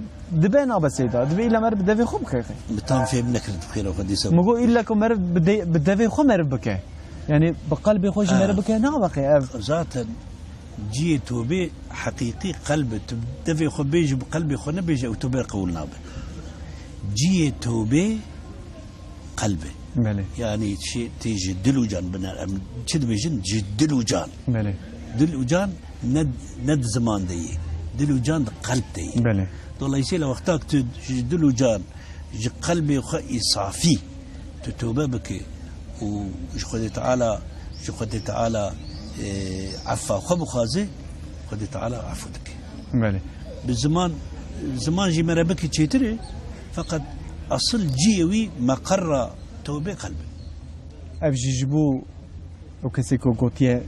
dibe nabe seyda. Dibe îlla meriv bi devê xwe bike. Bi tam fêm nekirin, bi xêra xwe dîsa. Min got îlla ku meriv bi de-, bi devê xwe meriv bike. Yani bi qelbê xwe jî Ha. meriv bike, nabe qey ev. Zaten Cihê tobê heqîqî qelb e. Tu devê xwe bêjî, bi qelbê xwe nebêje, ew tobe qewil nabe. Cihê tobê qelb e. Belê. Yani şey, tê ji dil û can biner. Em çi dibêjin? Ji dil û can. Belê. Dil û can ne, ne di ziman de yê. Dil û can di qelb de yê. Belê. Dolayısıyla wexta ku tu ji dil û can ji qelbê xwe î safî tu tobe bike û ji Xwedê Teala, ji Xwedê Teala, e, effa xwe bixwaze, Xwedê Teala efû dike. Belê. Bi ziman, ziman jî mere bike çêtir e, feqet esil cihê wî meqerra tewbê qelb e. Ev jî ji bo Ew kesê ku gotiye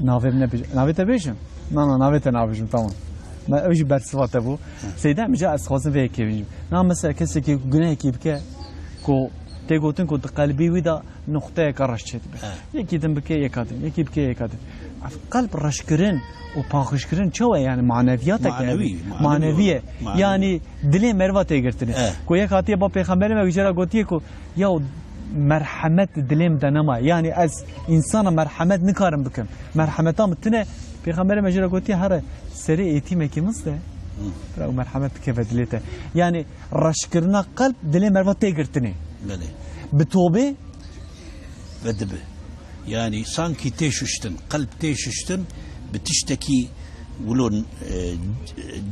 navê min nebêje. Navê te bêjim? Na, na, navê te nabêjim, tamam. Me ew jî bersiva te bû. Hı. Seyda, em ca ez dixwazim vê yekê bêjim. Na, mesela kesekî gunehekî bike ku Tê gotin ku di qelbê wî de nuqteyeke reş çêdibe. He. Yekî din bike yeka din, yekî bike yeka din. Ev qelb reşkirin û paqijkirin çawa, yani maneviyateke Manevî, manevî manevî ye. Manevî. Yani dilê meriva tê girtinê. He. Ku yek hatiye ba pêxemberê me jê re gotiye ku ya merhemet dilê min de nema. Yani ez insana merhemet nikarim bikim. Merhemeta min tune. Pêxemberê me jê re gotiye here serê êtîmekî min de. Hı. Bira û merhemet bikeve dilê te. Yani reşkirina qelb dilê meriva tê girtinê. Belê. Bi tobê vedibi. Yani sankî tê şuştin, qelb tê şuştin, bi tiştekî wilo, e,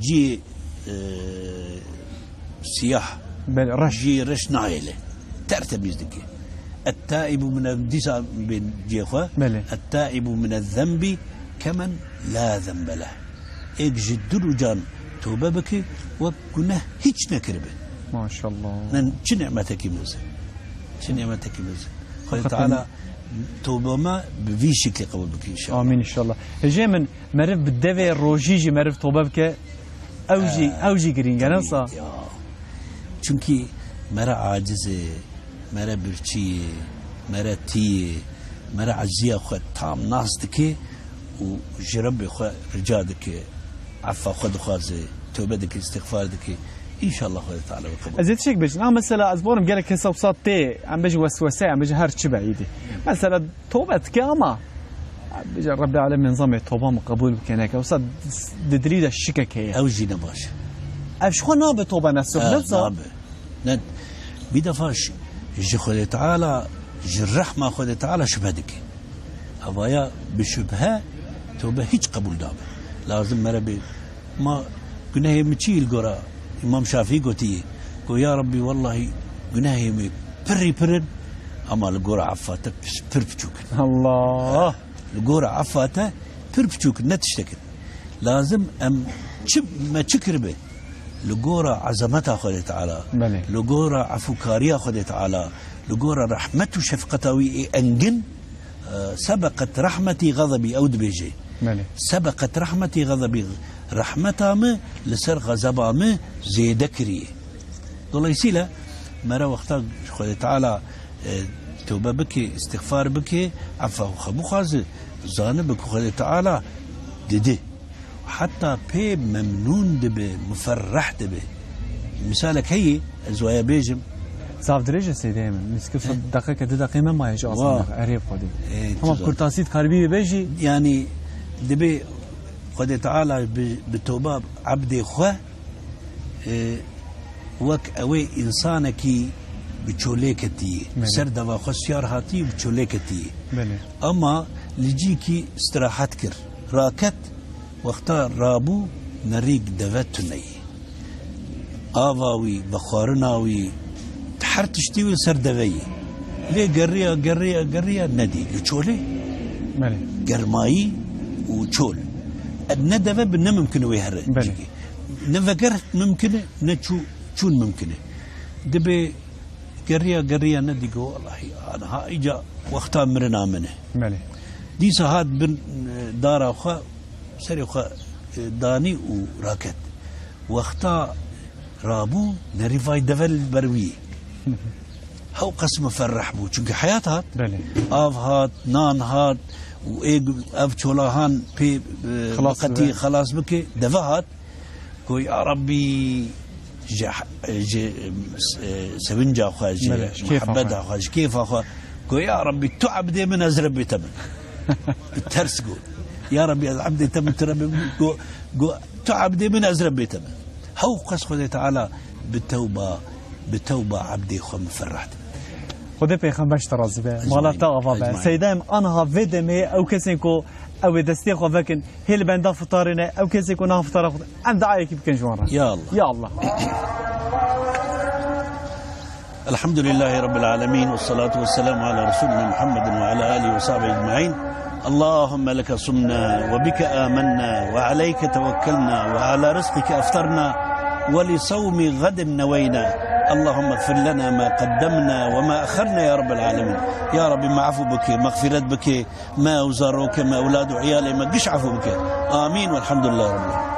cî, e, siyah, Belê, reş. Cî reş nayêle. Tertemîz dike. Et-taibu mine, dîsa bên cê xwe. Belê. Et-taibu mine zenbi kemen la zenbe leh. Êk ji du rocan tobe bike, wek guneh hiç nekiribe. Maşallah. Nen çi nimetekî mezin. Çi nimetekî mezin. Xwedê Hakikaten. Teala tobe me bi vî şeklî qebûl bike inşallah. Amin inşallah. Hejê min, meriv bi devê rojî jî meriv tobe bike, ew jî, Ee, ew jî girîng e, ne tabii wisa? Ya. Çunkî mere aciz e, mere birçî ye, mere tî ye, mere ecziya xwe tam nas dike û ji Rebbê xwe rica dike, effa xwe dixwaze, tewbe dike, îstixfar dike. Înşallah Xwedê Teala wê qebûl. Ez ê tiştek bêjim. Ha, mesela ez barim gelek kesa wisa tê, em bêjin weswese, em bêjin her çi be îdî. Mesela tobe dike ama, em bêjin Rebbê Alemîn nizamê toba min qebûl bike neke. Wisa di dilî de şikek heye. Ew jî ne baş e. Ev ji xwe nabe tobe nesuh, He, ne za? Nabe. Ne, bir defa ş-, ji Xwedê Teala, ji rehma Xwedê Teala şübhe dike. Evaya bi şübhe tobe hiç qebûl nabe. Lazim mere bi ma gunehê min çi li gora Îmam Şafî gotiye, go ya Rabbî wellahî gunehê min pirî pir in, ama li gora effa te pis-, pir piçûk in. Allah! Li gora effa te pir piçûk in, ne tiştek in. Lazim em çi, me çi kiribe? Li gora ezemeta Xwedê Teala, Belê. Li gora efûkariya Xwedê Teala, li gora rehmet û şefqeta wî ê engin, e, sebeqet rahmetî xezebî, ew dibêje. Belê. Sebeqet rahmetî xezebî, rehmeta min li ser xezeba min zêde kiriye. Dolayısıyla mere wexta Xwedê Teala, e, tewbe bike, îstixfar bike, effa xwe bixwaze, zanibe ku Xwedê Teala didi. Heta pê memnûn dibe, muferreh dibe. Misalek heye, ez waya bêjim. Zaf dirêj e seydeyê min. Nîskir He. Deqeke, du deqê me maye ji Wa. Azan erê xwedî. Ê, Hema tu kurtasî dikaribî bêjî. Yani dibe Xwedê Teala bi, bi toba ebdê xwe, e, wek ew ê însanekî bi çolê ketî. Belê. Ser deva xwe siyar hatî bi çolê ketî. Belê. Ama li cîkî istirahat kir. Raket, wexta rabû nerîk deve tuneyî. Ava wî, vexwarina wî, her tiştî wî ser deve yî. Lê geriya, geriya, geriya nedî. Li çolê. Belê. Germayî û çol. E, ne deve bi ne mimkin wê here Belê. Cîkî. Ne veger mimkin e, ne çû-, çûn mimkin e. Dibê geriya, geriya nedî go, wellahî, aniha îca wexta mirina min e. Belê. Dîsa hat bin, e, dara xwe, serê xwe, e, danî û raket. Wexta rabû, nerî vay deve li ber wî. Hew qes muferreh bû. Çunkî heyat hat. Belê. Av hat, nan hat û ê, ev çolahan pê, e, Xelas biqetî, be. Xelas bike, deve hat. Go, ya Rabbî, ji, ji, e, sevinca xwe, ji Belê, ji kêfa muhebbeta xwe. Xwe, ji kêfa xwe. Go, ya Rabbî, tu ebdê min, ez Rebbê te min. Bi ters go. Ya Rabbî, ez ebdê te min, tu Rebbê min. Go, go, tu ebdê min, ez Rebbê te min. Hew qas Xwedê Teala bi tewba, bi tewba ebdê xwe muferreh dibe. Xwedê pêxember ji te razî be. Ecmaîn. Mala te ava be. Ecmaîn. Seyda em, aniha vê demê ew kesên ku ew ê destê xwe vekin, hê li benda fitarê ne, ew kesê ku niha fitara xwe, em duayekî bikin ji wan re. Ya Allah. Ya Allah. الحمد لله رب العالمين، والصلاة والسلام على رسولنا محمد وعلى آله وصحبه أجمعين. اللهم لك صمنا وبك آمنا وعليك توكلنا وعلى رزقك أفطرنا ولصوم غد نوينا. اللهم اغفر لنا ما قدمنا وما أخرنا يا رب العالمين. يا رب، me efû bike, mexfîret bike, me û zarokê me, ewlad û iyalê me giş efû bike. Amîn. Welhamdulillah Rabbil Alemin.